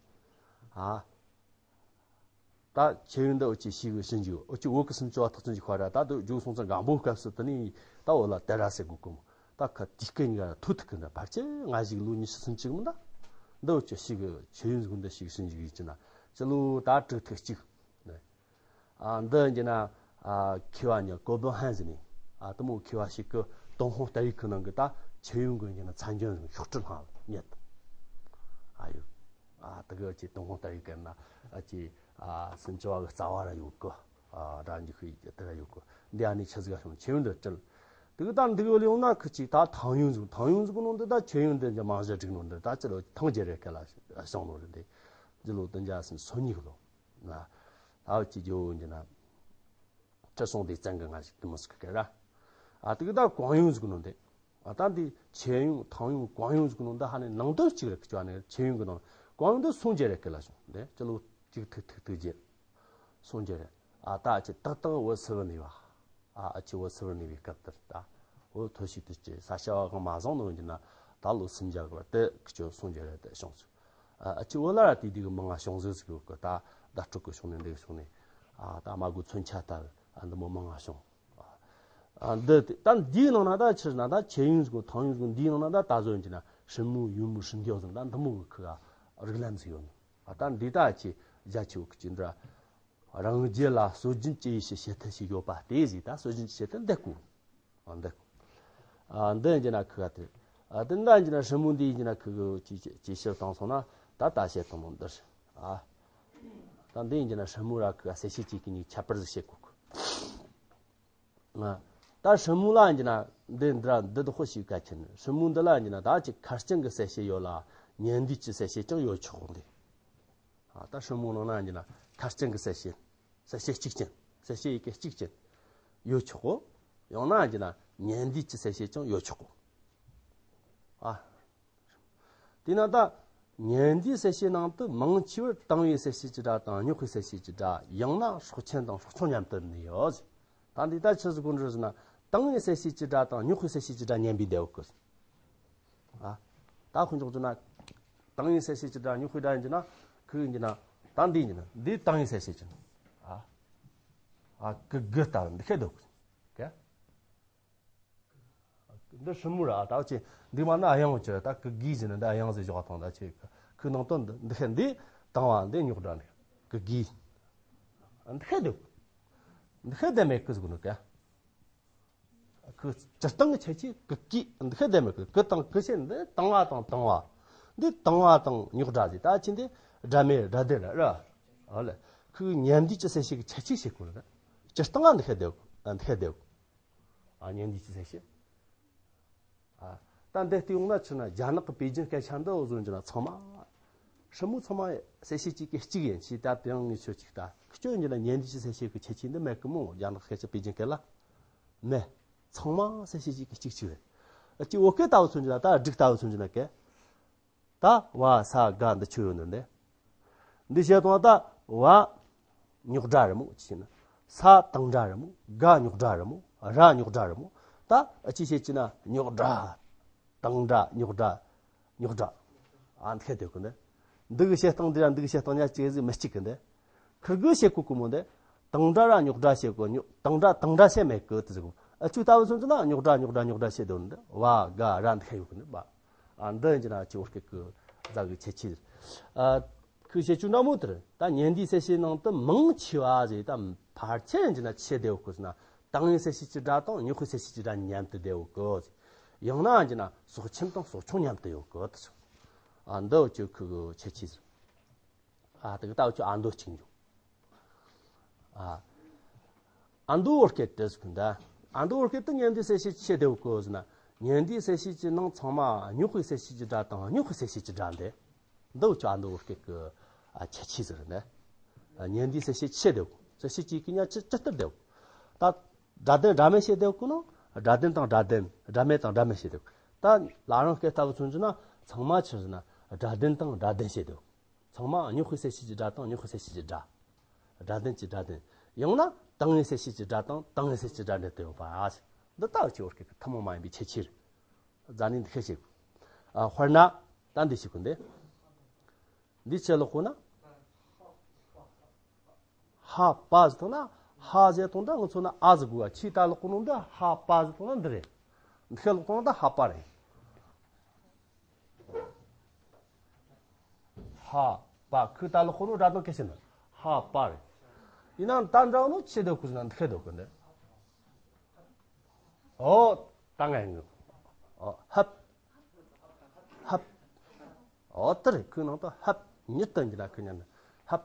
ཨ། ད་ཆེ་ཡོན་འདི་འུ་ཆུ་ཞིག་གི་ཞིབ་འཇུག་འུ་ཆུ་བོད་གི་སུམ་ཅུ་པ་རྟགས་ཅན་གྱི་ཁ་ར་ད་དུ་རྒྱལ་པོ་སྲོང་བཙན་སྒམ་པོའི་སྐབས་སུ་དེ་ནི་ད་འོ་ལ་དེ་ར་ཟེར་དགོས་གི་མོ། ད་ཁ་དུས་སྐད་གཉིས་ཀ་ཐུག་ཐུག་གི་འདྲ་ཕལ་ཆེར་ང་ཞིག་ལོ་ཉི་ཤུ་སུམ་ཅུ་གི་མོ་ད། འདི་འུ་ཆུ་ཞིག་གི་ཆེ་ཡོན་ཟེར་གོ་འདི་ཞིག་ཞིབ་འཇུག་ཡིན་གྱི་ན་སྤྱི་ལོ་ད་དྲུག་ཐིག་གཅིག་ཨ་འདི་ཡིན་གྱི་ན་ཨ་མཁས་པ་ཉི་ཀོ་བོ་ཧན་ཟེར་ནི་ཨ་དེ་མོ་མཁས་པ་ཞིག་གི་ཏུན་ཧོང་རྟ་ཡིག་གི་ནང་གི་ད་ཆེ་ཡོན་གི་ཡིན་གྱི་ན་མཚན་བྱང་ཟེར་ཤོག་དྲིལ་ལྷང་ལ་རྙེད། ཨ་ཡོད། ཨ་དེ་གི་ཅི་ཏུན་ཧོང་རྟ་ཡིག་གི་ན་ཨ་ཅི་ཨ་སུམ་ཅུ་པ་གི་རྩ་བ་ར་ཡོད་གི། ཨ་ར་འཇུག་ཤེས་དེ་ར་ཡོད་གི། འདི་ཨ་ནི་ཆི་ཟིག་ག་ཤོང་ཆེ་ཡོན་འདི་བྲིས། དེ་གི་ད་འདི་གི་ལ་ཡོང་ན་ཁི་ཅིག་ད་ཐང་ཡོན་ཟེར། ཐང་ཡོན་ཟེར་གི་ནོ་འདི་ད་ཆེ་ཡོན་འདི་མང་ཇ་བསྒྲིགས་ནོ་འདི་ད་ཅི་ལོ་ཐང་རྒྱ་རེ་སྐད་ལ་བྱུང་ནོ་རེད་འདི། འདི་ལོ་བདུན་བརྒྱ་སུམ་ཅུ་སོ་གཉིས་གི་ལོ། ང་ད་ཅི་རྒྱུ་ཡིན་གྱི་ན། ཁྲི་སྲོང་ལྡེ་བཙན་གི་ང་ཞིག་དེ་མོ་ཟིག་གི་ར། ཨ་དེ་གི་ད་གོང་ཡོན་ཟེར་གི་ནོ་འདི། ཨ་ད་འདི་ཆེ་ཡོན་ཐང་ཡོན་གོང་ཡོན་ཟེར་གི་ནོ་འདི་ཧ་ནི་ནང་དོན་གཅིག་རེད་གི་ཅོ་ནི་ཆེ་ཡོན་གི་ནང་གོང་ཡོན་འདི་སུང་རྒྱ་རེ་སྐད་ལ་བྱུང་འདི་སྤྱི་ལོ་གཅིག་ཐིག་ཐིག་ཐིག་བརྒྱད། གསུང་རྒྱུ་རེད། ཨ་ད་ཨ་ཅེ་ཏག་ཏག་བོད་སིལ་བུར་གནས་པ། ཨ་ཨ་ཅེ་བོད་སིལ་བུར་གནས་པའི་སྐབས་དེར་ད་བོད་མཐོ་ཤོས་དུ་ཅེ་ས་ཆ་བ་གང་མ་བཟང་ནོ་ཡིན་ན་ད་ལོ་སུམ་བརྒྱ་གི་བར་དུ་ཁི་ཆོ་གསུང་རྒྱུ་རེད་དེ་བྱུང་སོང་། ཨ་ཨ་ཅེ་བོད་ལ་ར་དེ་དུས་གི་མང་ང་བྱུང་ཟིག་ཟིག་ཡོད་གི། ད་བརྡ་སྤྲོད་གི་བྱུང་ནས་འདི་གི་བྱུང་ནས་ཨ་ད་མ་གོ་མཚོན་ཆ་ལྟ་བུ་ཨ་འདི་མོ་མང་ང་བྱུང་། ཨ་འདི་དེ་ད་འདིའི་ནང་ན་ད་ཕྱིར་ན་ད་ཆེ་ཡུན་ཟིག་གོ་ཐང་ཡུན་ཟིག་གོ་འདིའི་ནང་ན་ད་ད་གཟོད་ཡིན་གྱི་ན་ཧྲི་མུ་ཡུ་མུ་ཧྲི་འགྱོ་ཟིག་ད་འདི་མོ་གི་ཁི་ག་རིགས་ལམ་ཟིག་ཡོད་ནི། ཨ་ད་འདི་ད་ཅི་རྒྱ་ཆེ་བོ་གི་ཅི་འདྲ་རང་རྒྱལ་ལ་སྲོལ་རྒྱུན་གྱི་ཡེ་ཤེས་བྱེད་ཐབས་ཤིག་ཡོད་པ་དེ་ཟིག་ད་སྲོལ་རྒྱུན་གྱི་བྱེད་ཐབས་འདི་ཀོ། ཨ་འདི་ཀོ། ཨ་འདི་ཡིན་གྱི་ན་ཁི་ག་དེ། ཨ་དེ་འདྲ་ཡིན་གྱི་ན་ཧྲི་མུ་འདི་ཡིན་གྱི་ན་ཁི་གི་ཅི་ཅི་ཅི་ཕྱིར་བཏང་སོང་ན་ད་ད་བཤད་སྟངས་མོ་འདིར། ཨ་ད་འདི་ཡིན་གྱི་ན་ཧྲི་མུ་ར་ཁི་ག་གསལ་བཤད་ཅིག་གི་ཉིག་ཁྱད་པར་ཟིག་བཤད་གོ་གི། ད་ཧྲི་མུ་ལ་ཡིན་གྱི་ན་འདི་འདྲ་འདི་དག་ཤིག་གལ་ཆེན། ཧྲི་མུ་འདི་ལ་ཡིན་གྱི་ན་ད་ཅི་ཁ་རྐྱང་གི་གསལ་བཤད་ཡོད་ལ་ཉན་འདུས་ཀྱི་གསལ་བཤད་ཀྱང་ཡོད་ཆོག་གོ་འདི། ད་ཧྲི་མུ་ནང་ན་ཡིན་གྱི་ན་ཁ་རྐྱང་གི་གསལ་བཤད་གསལ་བཤད་གཅིག་ཅན་གསལ་བཤད་ཡི་གེ་གཅིག་ཅན་ཡོད་ཆོག་གོ། ཡང་ན་ཡིན་གྱི་ན་ཉན་འདུས་ཀྱི་གསལ་བཤད་ཀྱང་ཡོད་ཆོག་གོ། ཨ། དེས་ན་ད་ཉན་འདུས་གསལ་བྱེད་ནང་དུ་མང་ཆེ་བར་དང་བའི་གསལ་བྱེད་ཀྱི་སྒྲ་དང་སྙོགས་པའི་གསལ་བྱེད་ཀྱི་སྒྲ། ཡང་ན་སྲོག་ཆེན་དང་སྲོག་ཆུང་མཉམ་དུ་གནས་ཡོད། ད་འདི་ད་ཆི་ཟིག་གོ་འདྲི་ཟེར་ན་དང་བའི་གསལ་བྱེད་ཀྱི་སྒྲ་དང་སྙོགས་པའི་གསལ་བྱེད་ཀྱི་སྒྲ་མཉམ་པའི་དེའོ་གི། ཨ། ད་ཁོ་འཇོག་རྒྱུ་ན་དང་བའི་གསལ་བྱེད་ཀྱི་སྒྲ་སྙོགས་པའི་སྒྲ་ཡིན་གྱི་ན་ཁོ་ཡིན་གྱི་ན་ད་འདི་ཡིན་གྱི་ན་འདི་དང་བའི་གསལ་བྱེད་ཀྱི། ཨ། ཨ་གི་གི་ལྟ་བུ་འདི་ཤེས་འདུག་གི། འདི་ཧྲི་མུ་ར་ད་ཅི་འདི་མ་ན་ཨ་ཡང་ཅི་ད་གི་གི་ཟེར་ན་འདི་ཨ་ཡང་ཟེར་བཞག་དང་ད་ཅི་ཁོའི་ནང་དོན་འདི་འདི་ཤེས་འདི་དང་བ་འདི་རྙོག་སྒྲ་འདི་གི་གི་འདི་ཤེས་འདུག་འདི་ཤེས་བསྡད་མེད་གི་ཟེར་གོ་ནོ་ག་ཁོའི་སྤྱིར་བཏང་གི་ཁྱད་ཆོས་གི་གི་འདི་ཤེས་བསྡད་མེད་གི་གི་དང་གི་ཤེས་འདི་དང་བ་དང་དང་བ་འདི་དང་བ་དང་རྙོག་སྒྲ་ཟེར་ད་ཅི་འདི་སྒྲ་མེད་སྒྲ་ལྡན་ར་ར་ཨ་ལེ་ཁོའི་ཉན་འདུས་ཀྱི་གསལ་བྱེད་ཀྱི་ཁྱད་ཆོས་ཤེས་དགོས་ལ་སྤྱིར་བཏང་ང་འདི་ཤེས་བསྡད་འདི་ཤེས་བསྡད། ཨ་ཉན་འདུས་ཀྱི་གསལ་བྱེད། ཨ་ད་འདི་ལྟ་ཡོང་ན་ཆི་ན་རྒྱ་ནག་གི་པེ་ཅིན་སྐད་ཆ་འདི་འོ་བཟོ་འགྱུར་ན་ཚང་མ་ཧྲི་མོ་ཚང་མ་གསལ་བྱེད་གཅིག་གི་གཅིག་ཡིན་ཞེས་ད་དེ་ཡང་ངས་ཆོས་གཅིག་ད་སྐྱོན་འགྱུར་ན་ཉན་འདུས་ཀྱི་གསལ་བྱེད་ཀྱི་ཁྱད་ཆོས་འདི་མེད་གི་མོ། རྒྱ་ནག་སྐད་ཆ་པེ་ཅིན་སྐད་ལ་མེད། ཚང་མ་གསལ་བྱེད་གཅིག་གི་གཅིག་གཅིག་རེད། ཨ་ཅི་བོད་སྐད་ལྟ་བུ་མཚོན་འགྱུར་ན་ད་འབྲུག་ལྟ་བུ་མཚོན་འགྱུར་ན་སྐད། ད་བ་ས་ག་འདི་ཆོས་ཡོད་ནི་འདི། འདི་བཤད་དང་ད་བ་རྙོག་སྒྲ་རེད་མོ་ཅི་ཟེར་ན། ས་དང་སྒྲ་རེད་མོ། ག་རྙོག་སྒྲ་རེད་མོ། ར་རྙོག་སྒྲ་རེད་མོ། ད་ཨ་ཅི་བཤད་ཅི་ན་རྙོག་སྒྲ། དང་སྒྲ་རྙོག་སྒྲ་རྙོག་སྒྲ། ཨ་འདི་ཤེས་འདོད་གི་འདི། འདི་གི་བཤད་སྟངས་འདི་ར་འདི་གི་བཤད་སྟངས་ཉག་ཅིག་ཟིག་མི་གཅིག་གི་འདི། ཁིར་གི་བཤད་གོ་གི་མོ་འདི། དང་སྒྲ་ར་རྙོག་སྒྲ་བཤད་གོ་རྙོག་དང་སྒྲ་དང་སྒྲ་བཤད་མེད་གི་དེ་ཟིག་གོ། ཨ་ཆུ་ལྟ་བུ་སོང་ཙི་ན་རྙོག་སྒྲ་རྙོག་སྒྲ་རྙོག་སྒྲ་བཤད་དོ་འདི་བ་ག་ར་འདི་ཤེས་ཡོད་གི་འདི་བ། ཨ་འདི་ཡིན་གྱི་ན་ཆུ་བོ་སྐད་གི་ཟ་གི་ཆེ་ཆེ། ཨ་ཁོས་བཤད་ཆུ་འདྲ་མོ་དེར་ད་ཉན་འདུས་གསལ་བྱེད་ནང་དུ་མང་ཆེ་བ་ཟེར་ད་ཕལ་ཆེར་ཡིན་གྱི་ན་ཆེ་བསྡད་ཡོད་གི་ཟེར་ན་དང་བའི་གསལ་བྱེད་ཀྱི་སྒྲ་དང་རྙོག་པའི་གསལ་བྱེད་ཀྱི་སྒྲ་མཉམ་དུ་བསྡད་ཡོད་གི་ཟེར། ཡང་ན་ཡིན་གྱི་ན་སྲོག་ཆེན་དང་སྲོག་ཆུང་མཉམ་དུ་ཡོད་གི་དེ་ཟེར། ཨ་འདི་བོ་ཆུ་ཁོ་གི་ཆེ་ཆེ་ཟེར། ཨ་དེ་གི་ལྟ་བུ་ཆུ་ཨ་མདོ་གཅིག་འཇུག་ཨ་ཨ་མདོ་བོ་སྐད་དེ་ཟེར་གི་འདི། ཨ་མདོ་བོ་སྐད་དེ་ཉན་འདུས་གསལ་བྱེད་ཆེ་བསྡད་ཡོད་གི་ཟེར་ན་ཉན་འདུས་གསལ་བྱེད་ཀྱི་ནང་ཚང་མ་རྙོག་པའི་གསལ་བྱེད་ཀྱི་སྒྲ་དང་རྙོག་པའི་གསལ་བྱེད་ཀྱི་སྒྲ་འདི། འདི་བོ་ཆུ་ཨ་མདོ་བོ་སྐད་གི་ཨ་ཆེ་ཆེ་ཟེར་ནས། ཉན་འདུས་གསལ་བྱེད་ཆེ་བསྡད་ཡོད་གི་གསལ་བྱེད་ཀྱི་གི་ཉག་ཅི་ཅི་ལྟར་བསྡད་ཡོད་གི། ད་སྒྲ་ལྡན་སྒྲ་མེད་བཤད་བསྡད་ཡོད་གི་ནོ། སྒྲ་ལྡན་དང་སྒྲ་ལྡན་སྒྲ་མེད་དང་སྒྲ་མེད་བཤད་བསྡད་ཡོད་གི། ད་ལ་རང་སྐད་ལྟ་བུ་མཚོན་གྱི་ན་ཚང་མ་ཆི་ཟེར་ན་སྒྲ་ལྡན་དང་སྒྲ་ལྡན་བཤད་བསྡད་ཡོད་གི། ཚང་མ་རྙོག་པའི་གསལ་བྱེད་ཀྱི་སྒྲ་དང་རྙོག་པའི་གསལ་བྱེད་ཀྱི་སྒྲ། སྒྲ་ལྡན་གྱི་སྒྲ་ལྡན། ཡང་ན་དང་བའི་གསལ་བྱེད་ཀྱི་སྒྲ་དང་དང་བའི་གསལ་བྱེད་ཀྱི་སྒྲ་འདྲེས་ཏེ་ཡོད་པ། འདི་ལྟ་བུ་ཆུ་བོ་སྐད་གི་ཐུན་མོང་མ་ཡིན་པའི་ཁྱད་ཆོས་རེད། རྫ་ནི་འདི་ཤེས་ཤིག་ཨ་དཔེར་ན་ད་འདི་ཞིག་གོ་འདི། འདི་ཆེ་ལོག་གོ་ན། ཧ་པ་ཟེར་ཐོང་ན་ཧ་ཟེར་ཐོང་ད་ང་ཚོ་ན་ཨ་ཟེར་དགོས་པ་ཆི་ད་ལོག་གོ་ནོ་འདི་ཧ་པ་ཟེར་ཐོང་ན་འདི་རེད། འདི་ཤེས་ལོག་ཐོང་ད་ཧ་པ་རེད། ཧ་པ་ཁུ་ད་ལོ་ཁོ་ནོ་སྒྲ་དོན་སྐད་ཆེན་ནི་ཧ་པ་རེད། ཡིན་ནའང་ད་འདྲ་བོ་ནོ་ཆེ་དོ་ཁུ་ཟེར་ན་འདི་ཤེས་དོ་ཁུ་འདི། ཨོ་ད་ང་ཡིན་ནོ། ཨོ་ཧབ། ཧབ། ཨོ་དེ་རེད་ཁུ་ནང་དུ་ཧབ་ཉིད་དུ་འགྱུར་ན་ཁུ་ཉན་ནི་ཧབ།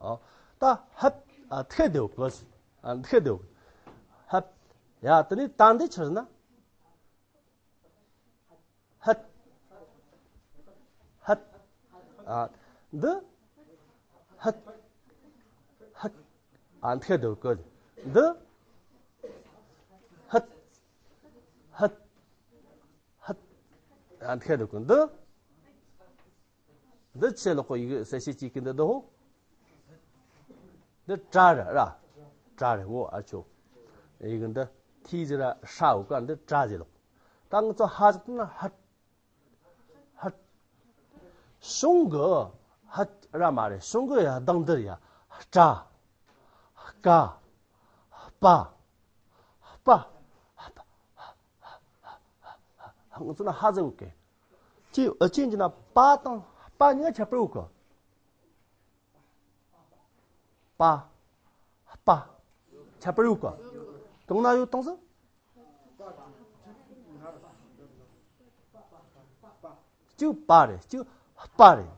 ཨོ་ད་ཧབ་ཨ་འདི་ཤེས་དོ་ཁུ་ཨ་འདི་ཤེས་དོ་ཧབ། ཡ་དེ་ནི་ད་འདི་ཆི་ཟེར་ན། ཧད། ཧད། ཨ། འདི། ཧད། ཧད། ཨ་འདི་ཤེས་དོ་གི། འདི། ཧད། ཧད། ཧད། ཨ་འདི་ཤེས་དོ་གི། འདི། འདི་ཆེ་ལོག་གོ་ཡི་གེ་གསལ་བྱེད་ཅིག་གི་འདི་འདི་ཧོ། འདི་ཏྲ་རེད་ར། ཏྲ་རེད་འོ་ཨ་ཆོ། ཨེ་གི་འདི་ཐི་ཟེར་ར་ཧྲ་འོ་ཀ་འདི་ཏྲ་ཟེར་ལོ། ད་ང་ཚོ་ཧ་ཟེར་ན་ཧ། ཧ། གཞུང་གི་ཧ་ར་མ་རེད། གཞུང་གི་ཡ་གདངས་འདིར་ཡ་ཏྲ། ཀ། པ། པ། ང་ཚོ་ན་ཧ་ཟེར་འོ་ཀེ། ཅི་ཨ་ཅི་འདི་ན་པ་དང་པ་གཉིས་ཁྱད་པར་འོ་ཀེ། པ། པ། ཁྱད་པར་ཡོད་ག། གང་ན་ཡོད་དང་ཟེར། གཅིག་པ་རེད། གཅིག་པ་རེད།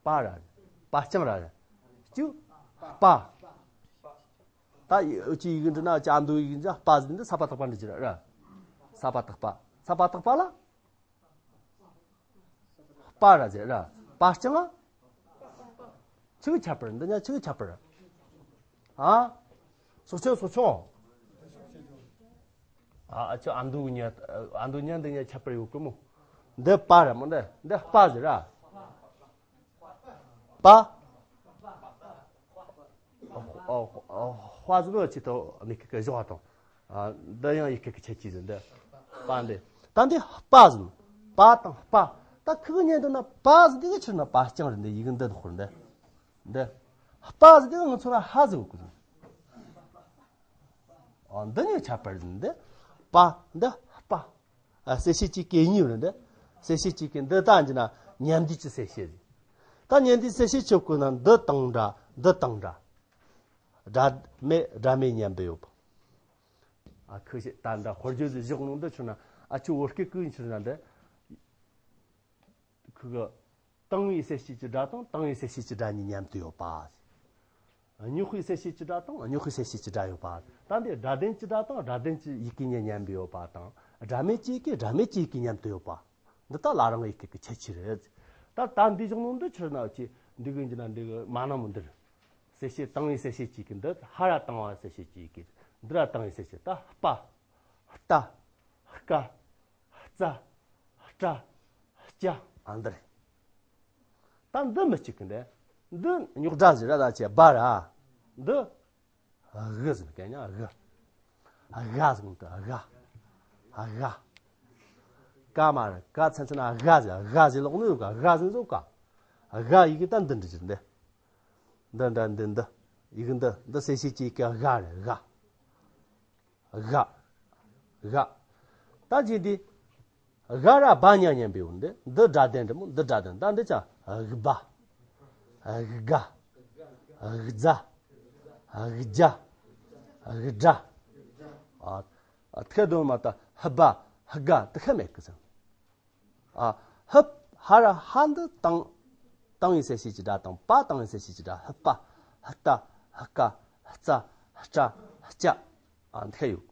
པ་ར་རེད། པ་རྐྱང་ར་རེད། གཅིག་པ། ད་ཡི་ཅི་ཡི་གེ་འདི་ན་ཅ་འདུ་ཡི་གེ་འདི་པ་ཟེར་འདི་ས་པ་བཏགས་པ་འདི་ཅི་ར་ར། ས་པ་བཏགས་པ། ས་པ་བཏགས་པ་ལ། པ་ར་ཟེར་ར། པ་རྐྱང་ང་། ཆི་གི་ཁྱད་པར། འདི་ཉ་ཆི་གི་ཁྱད་པར། ཨ། སོག་ཆོ་སོག་ཆོ། ཨ་ཨ་ཆོ་ཨ་མདོ་ཉ་ཨ་མདོ་ཉ་འདི་ཉ་ཁྱད་པར་ཡོད་གི་མོ། འདི་པ་ར་མོ་འདི་འདི་པ་ཟེར་ར། པ། ཨོ་ཨོ་ཨོ་ཧྭ་ཟེར་ནོ་ཅི་ཐོ་མི་ཁི་ཁི་བཞོ་བ་དང་། ཨ་འདི་ཡང་ཡི་ཁི་ཁི་ཆེ་ཆི་ཟེར་འདི། པ་འདི། ད་འདི་པ་ཟེར་ནོ། པ་དང་པ། ད་ཁི་གི་ཉན་འདུག་ན་པ་ཟེར་འདི་གི་ཕྱིར་ན་པ་རྐྱང་རེད། འདི་ཡི་གེ་འདི་ནི་ཧོར་འདི། འདི། པ་ཟེར་འདི་གི་ང་ཚོ་ན་ཧ་ཟེར་གོ་གི། ཨ་འདི་ཉིད་ཁྱད་པར་ཟེར་འདི། པ་འདི་པ། ཨ་གསལ་བྱེད་ཀྱི་སྐད་གཉིས་རེད་འདི། གསལ་བྱེད་ཀྱི་སྐད་འདི་ད་འདི་ན་མཉམ་འདུས་ཀྱི་གསལ་བྱེད་རེད། ད་མཉམ་འདུས་གསལ་བྱེད་ཆོད་གོ་ན་འདི་དང་འདྲ་འདི་དང་འདྲ། སྒྲ་མེད་སྒྲ་མེད་མཉམ་པའི་ཡོད་པ། ཨ་ཁུ་ཞེས་ད་འདྲ་དཔེར་བརྗོད་ཟིག་བཞག་ནོ་འདི་ཆུ་ན་ཨ་ཆུ་བོད་སྐད་ཀུན་ཆུ་ན་འདི། ཁུ་གི། དང་བའི་གསལ་བྱེད་ཀྱི་སྒྲ་དང་དང་བའི་གསལ་བྱེད་ཀྱི་སྒྲ་གཉིས་མཉམ་དུ་ཡོད་པ། རྙོག་པའི་གསལ་བྱེད་ཀྱི་སྒྲ་དང་རྙོག་པའི་གསལ་བྱེད་ཀྱི་སྒྲ་ཡོད་པ། ད་འདི་སྒྲ་ལྡན་གྱི་སྒྲ་དང་སྒྲ་ལྡན་གྱི་ཡི་གེ་གཉིས་མཉམ་པའི་ཡོད་པ་དང་། སྒྲ་མེད་ཀྱི་ཡི་གེ་སྒྲ་མེད་ཀྱི་ཡི་གེ་མཉམ་དུ་ཡོད་པ། འདི་ད་ལ་རང་ཡི་གེ་གི་ཁྱད་ཆོས་རེད། ད་ད་འདི་བཞག་ནོ་འདི་ཆི་ན་ཅི་འདི་གི་འདི་ན་འདི་གི་མ་ན་མོ་འདིར། གསལ་བྱེད་དང་བའི་གསལ་བྱེད་ཀྱི་ཡི་གེ་འདི་ཧ་ར་དང་བ་གསལ་བྱེད་ཀྱི་ཡི་གེ། འདི་ར་དང་བའི་གསལ་བྱེད་ད་པ། རྟ། ཀ། རྩ། སྐྲ། སྐྱ། ཨ་འདི་རེད། ད་འདི་མི་གཅིག་གི་འདི། འདི་རྙོག་སྒྲ་ཟེར་ར་ད་ཅེ་བ་ར། འདི། གི་ཟེར་གན་ཡང་གི། ག་ཟེར་གི་འདི་ག། ག། ཀ་མ་ར་ཀ་ཚན་ཚན་ན་ག་ཟེར་ག་ཟེར་ལོག་ནི་ཡོད་ག་ག་ཟེར་ཟོ་ག། ག་ཡི་གེ་ད་འདི་འདྲ་ཅིག་འདི། འདི་འདྲ་འདི་འདི། ཡི་གེ་འདི་འདི་གསལ་བྱེད་ཀྱི་ག་ག་རེད་ག། ག། ག། ད་ཅི་འདི། ག་ར་བ་ཉ་མཉམ་པའི་འོ་འདི། འདི་སྒྲ་ལྡན་འདི་མོ་འདི་སྒྲ་ལྡན་ད་འདི་ཅང་ག་བ། ག་ག། ག་ཛ། ག་ཇ། ག་དྲ། ཨ། ཐེ་དོན་མ་ད་ཧ་བ། ཧ་ག་དེ་ཁ་མེད་གི་ཟེར། ཨ། ཧ། ཧ་ར་ཧ་འདི་དང་། དང་བའི་གསལ་བྱེད་ཀྱི་སྒྲ་དང་པ་དང་བའི་གསལ་བྱེད་ཀྱི་སྒྲ་ཧ་པ། ཧ་ཏ། ཧ་ཀ། ཧ་ཙ། ཧ་ཀྲ། ཧ་ཅ། ཨ་འདི་ཡོད།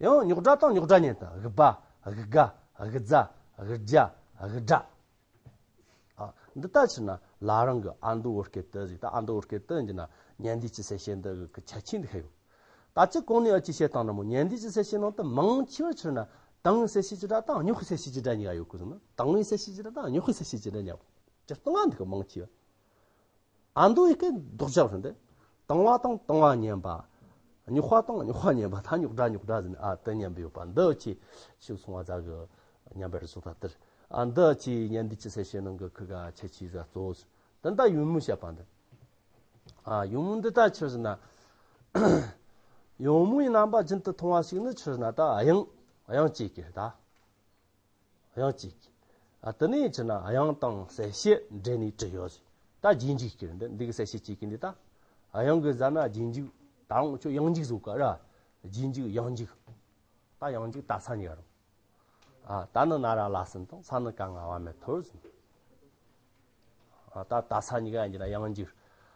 ཡང་རྙོག་སྒྲ་དང་རྙོག་སྒྲ་གཉིས་དང་ག་བ། ག་ག། ག་ཛ། ག་ཇ། ག་དྲ། ཨ་འདི་ལྟ་ཕྱིར་ན་ལ་རང་གི་ཨ་མདོ་བོད་སྐད་དུ་ཟིག་ད་ཨ་མདོ་བོད་སྐད་དུ་འགྱུར་ན་ཉན་འདུས་ཀྱི་གསལ་བྱེད་འདི་གི་ཁྱད་ཆོས་འདི་ཤེས་ཡོང་། ད་ཅི་གོང་ནས་ཨ་ཅི་བཤད་སྟངས་འདྲ་མོ་ཉན་འདུས་ཀྱི་གསལ་བྱེད་ནང་དུ་མང་ཆེ་བ་ཕྱིར་ན་དང་བའི་གསལ་བྱེད་ཀྱི་སྒྲ་དང་རྙོག་པའི་གསལ་བྱེད་ཀྱི་སྒྲ་གཉིས་ཀ་ཡོད་གི་ཟེར་ན་དང་བའི་གསལ་བྱེད་ཀྱི་སྒྲ་དང་རྙོག་པའི་གསལ་བྱེད་ཀྱི་སྒྲ་གཉིས་ཀ་སྤྱིར་བཏང་ང་འདི་གི་མང་ཆེ་བ། ཨ་མདོ་ཡི་གེ་ལྡོག་ཆ་བ་རེད་དེ། དང་བ་དང་དང་བ་མཉམ་པ། རྙོག་པ་དང་རྙོག་པ་མཉམ་པ་ད་རྙོག་སྒྲ་རྙོག་སྒྲ་ཟེར་ནས་ཨ་དེ་མཉམ་པ་ཡོད་པ་འདི་ཅི་ཞིག་སོང་བ་ཟ་གི་མཉམ་པར་བཟོ་ད་དེར། ཨ་འདི་ཅི་ཉན་འདུས་ཀྱི་གསལ་བྱེད་ནང་གི་ཁུ་ག་ཁྱད་ཆོས་ཟ་གཙོ་བོ་ཟེར། དེ་འདྲ་ཡོད་མོ་བཤད་པ་འདི། ཨ་ཡོད་མོ་འདི་ད་ཆི་ཟེར་ན། ཡོད་མོ་ཡི་རྣམ་པ་རྒྱུན་དུ་མཐོང་བ་ཞིག་ནི་ཆི་ཟེར་ན་ད་དབྱངས་དབྱངས་གཅིག་གི་ད། དབྱངས་གཅིག་གི། ཨ་དེ་ནས་ཆི་ན་དབྱངས་དང་གསལ་བྱེད་འབྲེལ་ནས་བྲིས་ཡོད་ཟེར། ད་རྗེས་འཇུག་གི་འདི་འདི་གི་གསལ་བྱེད་གཅིག་གི་འདི་ད། དབྱངས་གི་ཟ་ན་རྗེས་འཇུག་ད་རུང་ཆོ་དབྱངས་འཇུག་བཟོ་ག་ར། རྗེས་འཇུག་དབྱངས་འཇུག་ད་དབྱངས་འཇུག་ད་ས་གཉིས་ཀ་རུང་། ཨ་ད་ནི་ན་ར་ལ་གསུམ་དང་ས་ནི་ཀ་ང་བ་མེད་ཐོར་ཟེར། ཨ་ད་ད་ས་གཉིས་ཀ་ཡིན་གྱི་ན་དབྱངས་འཇུག་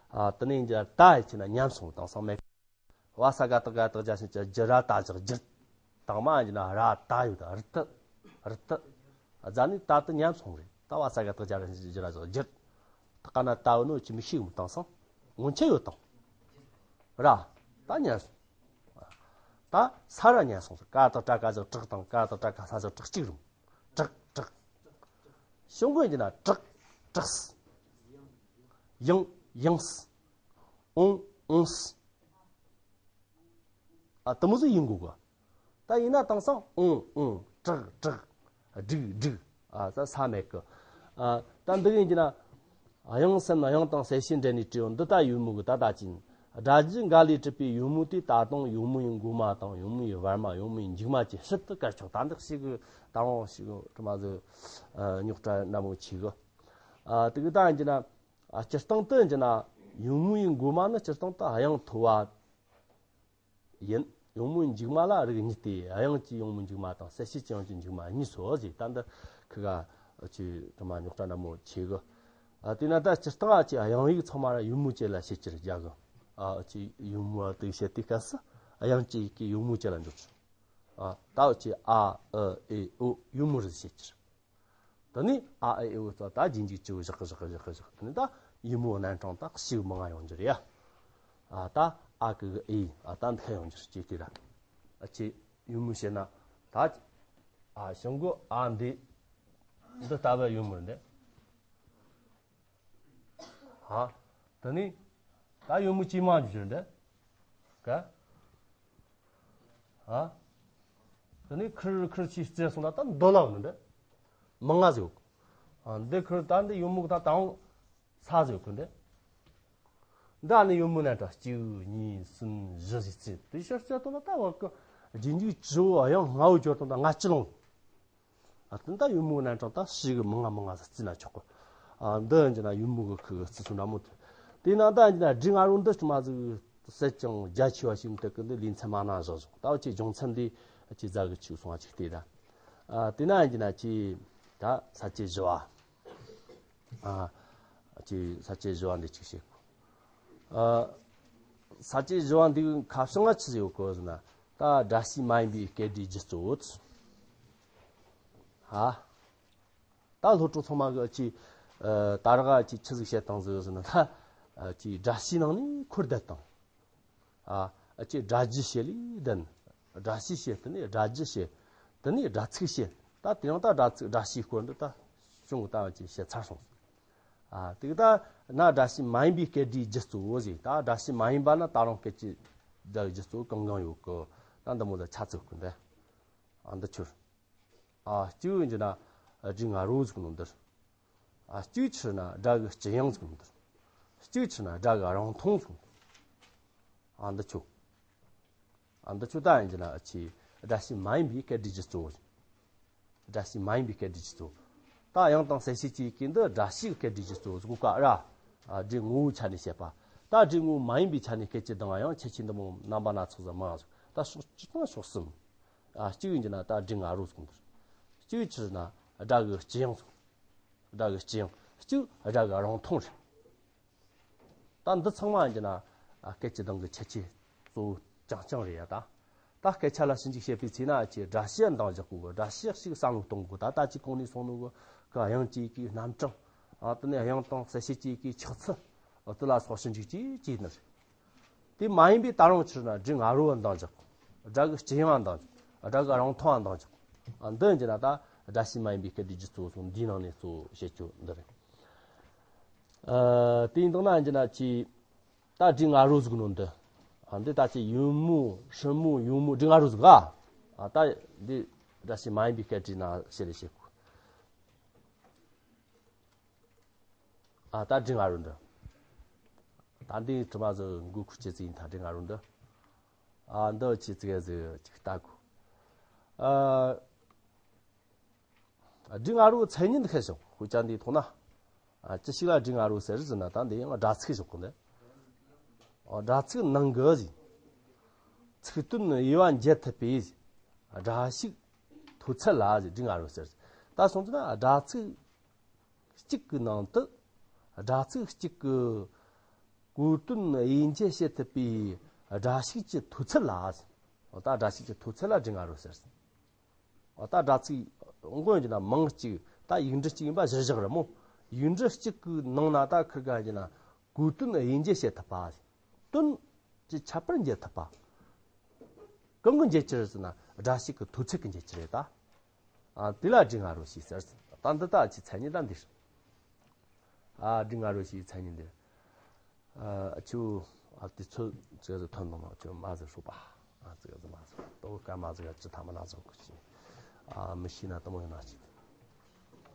ཨ་དེ་ནས་ཡིན་གྱི་ན་ད་ཡིན་གྱི་ན་ཉམས་སོང་དང་སང་མེད། བ་ས་ག་བཏགས་ག་བཏགས་རྒྱ་ཞིང་གི་རྒྱུ་ར་ད་བཞག་རྒྱུར། དང་མ་ཡིན་གྱི་ན་ར་ད་ཡོད་ད་རི་ཏི། རི་ཏི། རྫ་ནི་ད་དུ་ཉམས་སོང་རེད་ད་བ་ས་ག་བཏགས་རྒྱ་ར་ཞིང་གི་རྒྱུ་ར་བཞག་རྒྱུར། ད་ག་ན་ད་བོ་ནོ་ཅི་མི་ཤེས་མི་དང་སང་། སྔོན་ཆད་ཡོད་དང་། ར། ད་ཉམས་སོང་། ད་ས་ར་ཉམས་སོང་ཟེར་ཀ་དང་བྲ་ཀ་ཟེར་བྲག་དང་ཀ་དང་བྲ་ཀ་ས་ཟེར་བྲག་གཅིག་རུང་། བྲག་བྲག་ཤོང་གོ་ཡིན་གྱི་ན་བྲག་བྲག་ཡང་། ཡངས། འོང་། འོངས། ཨ། དེ་མོ་ཟིག་ཡིན་དགོས་གི། ད་ཡིན་ན་དེང་སང་འོང་། འོང་། དྲག། དྲག་སྒྲིག། སྒྲིག་ཨ། ད་ས་མེད་གི། ཨ། ད་འདི་གི་ཡིན་གྱི་ན། དབྱངས་སམ་དབྱངས་དང་གསལ་བྱེད་འབྲེལ་ནས་བྲིས་ཡོད་འདི་ལྟ་ཡོད་མོ་གི། ད་ད་ཅིན་སྒྲ་བརྗོད་འགའ་ལས་གྲུབ་པའི་ཡོད་མོ་དེ་ད་དུང་ཡོད་མོ་ཡི་འགོ་མ་དང་ཡོད་མོ་ཡི་བར་མ། ཡོད་མོ་ཡི་མཇུག་མ་བཅས་ཕྱིར་དུ་བཀར་ཆོག། ད་འདི་ཞིག་གི་ད་རུང་ཞིག་གི་དྲི་མ་ཟིག་ཨ། རྙོག་དྲ་འདྲ་མོ་ཆེ་གི། ཨ། དེ་གི་ད་ཡིན་གྱི་ན། ཨ། སྤྱིར་བཏང་དུ་ཡིན་གྱི་ན། ཡོད་མོ་ཡི་འགོ་མ་ནི་སྤྱིར་བཏང་དུ་དབྱངས་མཐོ་བ་ཡིན། ཡོད་མོའི་མཇུག་མ་ལ་རིགས་གཉིས་ཏེ། དབྱངས་ཀྱི་ཡོད་མོའི་མཇུག་མ་དང་གསལ་བྱེད་ཀྱི་དབྱངས་ཀྱི་མཇུག་མ་གཉིས་སོ་ཟེར། ད་འདི་ཁི་ག་ཅི་དྲི་མ་རྙོག་དྲ་འདྲ་མོ་ཆེ་གི། ཨ། དེས་ན་ད་སྤྱིར་བཏང་ཨ་ཅི་དབྱངས་ཡིག་ཚང་མ་ར་ཡོད་མོ་བཅས་ལ་བྱེད་ཀྱི་རེད་རྒྱ་གི། ཨ། ཅི་ཡོད་མོ་ཨ་དེ་བྱེད་དུས་སྐབས་སུ་དབྱངས་ཀྱི་ཡིག་གི་ཡོད་མོ་བཅས་ལ་འཇོག་ཆོག། ཨ། ད་ཅི་ཨ་ཨི་ཨི་ཨོ་ཡོད་མོ་རེད་བྱེད་ཀྱི་རེད། དེ་ནས་ཨ་ཨི་ཨི་ཨོ་ད་རྗེས་འཇུག་ཅི་བོ་བཞག་གི་བཞག་གི་བཞག་གི་བཞག་གི། དེ་ནས་ད་ཡོད་མོ་རྣམ་གྲངས་ད་ཞིག་མང་ང་ཡོང་རྒྱུ་རེད་ཡ། ཨ། ད་ཨ་གི་གི་ཨི། ཨ། ད་འདི་ཡོང་རྒྱུ་རེད་ཅེས་དེ་ར། ཨ། ཅི་ཡོད་མོ་བྱས་ན་ད། ཨ། ཞང་གོ་ཨ་འདི་འདི་ལྟ་བུ་ཡོད་མོ་རེད་འདི། ཨ། དེ་ནས་ད་ཡོད་མོ་ཅི་མང་རྒྱུ་རེད་འདི། ག་ཨ། དེ་ནས་ཁིར་ཁིར་ཆེ་རྩེ་སོང་ན་ད་འདོད་ལ་འོ་ནི་འདི། མང་ང་ཟིག་ཡོད། ཨ། འདི་ཁིར་ད་འདི་ཡོད་མོ་གི་ད་དང་ས་ཟིག་ཡོད་གི་འདི། འདི་ཨ་ནི་ཡོད་མོ་ན་ད་གཅིག་གཉིས་གསུམ་བཞི་ཟིག་རྩེ་དེ་ཕྱིར་རྩེ་དོ་ན་ད་བར་གི་རྗེས་འཇུག་ཅི་བོ་དབྱངས་ལྔ་བོ་སྦྱོར་དང་ད་ལྔ་བཅུ་ལོང་། ཨ། དེ་ད་ཡོད་མོ་རྣམ་གྲངས་ད་ཞིག་གི་མང་ང་མང་ང་ཟིག་རྩེ་ན་ཆོག་གི། ཨ། འདི་ཡིན་གྱི་ན་ཡོད་མོ་གི་ཁུ་གི་རྩི་ཚུལ་འདྲ་མོ་དེ། དེ་ན་ད་ཡིན་གྱི་ན་འབྲི་ང་རོ་འདི་ཅི་མ་ཟིག་ཟད་ཅིང་རྒྱ་ཆེ་བ་ཞིག་མི་དེ་གི་འདི་ལེ་ཚན་མ་ན་བཞག་བཞག། ད་ཅི་སྦྱོང་ཚན་འདི་ཅི་ཟ་གི་ཆུ་སོང་བ་ཅིག་བལྟས་ད། ཨ། དེ་ན་ཡིན་གྱི་ན་ཅི་ད་ས་བཅད་བཞི་བ། ཨ། ཅི་ས་བཅད་བཞི་བ་འདི་ཅིག་བཤད་གོ། ཨ། ས་བཅད་བཞི་བ་འདི་ཁ་བྱང་ང་ཆི་ཟིག་ཡོད་གོ་ཟེར་ན། ད་སྒྲ་བྱས་མ་ཡིན་པའི་སྐད་སྒྲའི་རྒྱུད་གཙོ་བོ། ཧ། ད་སློབ་ཕྲུག་ཚང་མ་གི་ཅི། ཨ། ད་རག་ཅི་ཆི་ཟིག་བཤད་བཏང་ཟིག་ཟེར་ན་ད། ཨ། ཅི་སྒྲ་བྱས་ནང་ནས་འཁོར་བསྡད་བཏང་། ཨ། ཨ། ཅི་སྒྲ་རྒྱུད་བཤད་ལས་བསྡད། སྒྲ་བྱས་བཤད། དེ་ནས་སྒྲ་རྒྱུད་བཤད། དེ་ནས་སྒྲ་ཚིག་བཤད། ད་དེ་ཡང་ད་སྒྲ་ཚིག་སྒྲ་བྱས་སྐོར་འདི་ད་བྱུང་ད་ཅི་བཤད་ཚར་སོང་། ཨ། དེ་གི་ད་ན་སྒྲ་བྱས་མ་ཡིན་པའི་སྐད་སྒྲའི་རྒྱུད་གཙོ་བོ་ཟེར། ད་སྒྲ་བྱས་མ་ཡིན་པ་ན་ད་རུང་སྐད་ཀྱི་སྒྲ་རྒྱུད་གཙོ་བོ་གང་གང་ཡོད་གི། ད་འདི་མོ་ད་ཆ་ཚིག་གི་འདི། ཨ། འདི་ཆོར། ཨ། གཅིག་ཡིན་གྱི་ན་སྒྲའི་ང་རོ་ཟིག་ནོ་འདིར། ཨ། གཅིག་ཆི་ན་སྒྲ་གི་སྤྱི་དབྱངས་ཟིག་ནོ་འདིར། གཅིག་ཆི་ན་སྒྲ་གི་རང་མཐོང་ཟིག་ནོ་འདིར། ཨ། འདི་ཆོ། ཨ། འདི་ཆོ་ད་ཡིན་གྱི་ན་ཨ་ཅི་སྒྲ་བྱས་མ་ཡིན་པའི་སྐད་སྒྲའི་རྒྱུད་གཙོ་བོ། སྒྲ་བྱས་མ་ཡིན་པའི་སྐད་སྒྲའི་རྒྱུད་གཙོ་བོ། ད་དབྱངས་དང་གསལ་བྱེད་ཀྱི་ཡི་གེ་འདི་སྒྲ་བྱས་ཀྱི་སྐད་སྒྲའི་རྒྱུད་གཙོ་བོ་ཟིག་གོ་ག་ར། ཨ། སྒྲའི་ངོ་བོའི་ཆ་ནས་བཤད་པ། ད་སྒྲའི་ངོ་བོ་མ་ཡིན་པའི་ཆ་ནས་སྐད་ཅིག་དང་ཡང་ཁྱད་ཆོས་འདི་མོ་རྣམ་པ་སྣ་ཚོགས་སུ་མང་ཟིག། ད་ཕྱོགས་གཅིག་དང་ཕྱོགས་གསུམ། ཨ། གཅིག་ཡིན་གྱི་ན་ད་སྒྲའི་ང་རོ་ཟིག་འདིར། གཅིག་ཆི་ན་སྒྲ་གི་སྤྱི་དབྱངས་ཟིག། སྒྲ་གི་སྤྱི་དབྱངས། གཅིག་སྒྲ་གི་རང་མཐོང་རེད། ད་འདི་ཚང་མ་ཡིན་གྱི་ན། ཨ། སྐད་ཀྱི་གདངས་ཀྱི་ཁྱད་ཆོས་གཙོ་བོ་རྐྱང་རྐྱང་རེད་ཡ། ད་ད་སྐད་ཆ་ལ་ཞིབ་འཇུག་བྱེད་པའི་ཚེ་ན་ཅི་སྒྲ་བཤད་འདང་རྒྱག་དགོས་གི། སྒྲ་བཤད་ཞིག་བསམ་བློ་གཏོང་དགོས། ད་ལྟ་ཅི་གོང་ནས་གསུངས་ནོ་གི་གི་དབྱངས་ཀྱི་ཡི་གེའི་རྣམ་གྲངས། ཨ། དེ་ནས་དབྱངས་དང་གསལ་བྱེད་ཀྱི་ཡི་གེའི་ཆགས་ཚུལ། ཨ། དེ་ལ་སོགས་ཞིབ་འཇུག་ཅིག་བྱས་ནི་རེད། དེ་མ་ཡིན་པའི་ད་རུང་ཕྱིར་ན་སྒྲའི་ང་རོ་བ་འདང་རྒྱག། སྒྲ་གི་སྤྱི་དབྱངས་བ་འདང་རྒྱག། སྒྲ་གི་རང་མཐོང་བ་འདང་རྒྱག། ཨ། འདི་ཡིན་གྱི་ན་ད་སྒྲ་བྱས་མ་ཡིན་པའི་སྐད་སྒྲའི་རྒྱུད་གཙོ་བོ་སོགས་འདིའི་ནང་ནས་གཙོ་བོ་བཤད་རྒྱུ་འདི་རེད། ཨ། དེ་ཡིན་དང་ན་ཡིན་གྱི་ན་ཅི། ད་སྒྲའི་ང་རོ་ཟིག་ནོ་འདི། ཨ། འདི་ད་ཅི་ཡོད་མོ་སྲིད་མོ་ཡོད་མོ་སྒྲའི་ང་རོ་ཟིག་ག། ཨ། ད་འདི་སྒྲ་བྱས་མ་ཡིན་པའི་སྐད་སྒྲའི་ནང་བཤད་ལས་བཤད་གོ། ཨ། ད་སྒྲའི་ང་རོ་འདི། ད་འདི་དྲི་མ་ཟིག་མགོ་ཁུར་ཅེས་ཟིག་ཡིན་ད་སྒྲའི་ང་རོ་འདི། ཨ། འདི་ཅི་ཙི་གེ་ཟིག་ཅིག་ལྟ་གོ། ཨ། སྒྲའི་ང་རོའི་མཚན་ཉིད་འདི་ཤེས་ཤོག། དཔེ་ཆ་འདིའི་ཐོག་ན། ཨ། ཅི་ཞིག་ལ་སྒྲའི་ང་རོ་ཟེར་ཟེར་ན་ད་འདི་ཡང་སྒྲ་ཚིག་ཞོག་གི་འདི། ཨ། སྒྲ་ཚིག་ནང་གི་ཟིག། ཚིག་དོན་དབྱེ་བ་འབྱེད་ཐུབ་པའི་སྒྲ་ཞིག་ཐོས་ཚད་ལ་ཟིག་སྒྲའི་ང་རོ་ཟེར། ད་སོང་ཙི་ན་སྒྲ་ཚིག་གཅིག་གི་ནང་དུ་སྒྲ་ཚིག་གཅིག་གི་གོ་དོན་དབྱེ་འབྱེད་བྱེད་ཐུབ་པའི་སྒྲ་ཞིག་གི་ཐོས་ཚད་ལ་ཟིག། ད་སྒྲ་ཞིག་གི་ཐོས་ཚད་ལ་སྒྲའི་ང་རོ་ཟེར། ད་སྒྲ་ཚིག་དངོས་ཡིན་ན་མིང་གཅིག། ད་ཡིག་འབྲུ་གཅིག་ཡིན་པ་གཞིར་བཞག་རེད་མོ། ཡིག་འབྲུ་གཅིག་གི་ནང་ན་ད་ཁི་ག་ཡིན་ན་གོ་དོན་དབྱེ་འབྱེད་བྱེད་ཐུབ་པ། དོན་གྱི་ཁྱད་པར་འབྱེད་ཐུབ་པ། གང་གི་འབྱེད་ཀྱི་རེད་ཟེར་ན་སྒྲ་ཞིག་གི་ཐོས་ཚད་ཀྱི་འབྱེད་ཀྱི་རེད་ད། ཨ། དེ་ལ་སྒྲའི་ང་རོ་ཞེས་ཟེར། ད་འདི་ད་ཅི་མཚན་ཉིད་ད་འདིར། ཨ། སྒྲའི་ང་རོ་ཞེས་མཚན་ཉིད་འདིར། ཨ་ཅུ་ཨ་དེ་ཚོ་ཙི་ག་ཟིག་ཐོན་དང་ན་ཅུ་མ་ཟིག་ཧྲུག་པ། ཨ་ཙི་ག་ཟིག་མ་ཟིག་ཏོ་ཀ་མ་ཟིག་ཅི་ཐ་མ་ན་ཟིག་གི་ཅི། ཨ་མི་ཤེས་ན་དེ་མོ་ཡིན་ན་ཅི།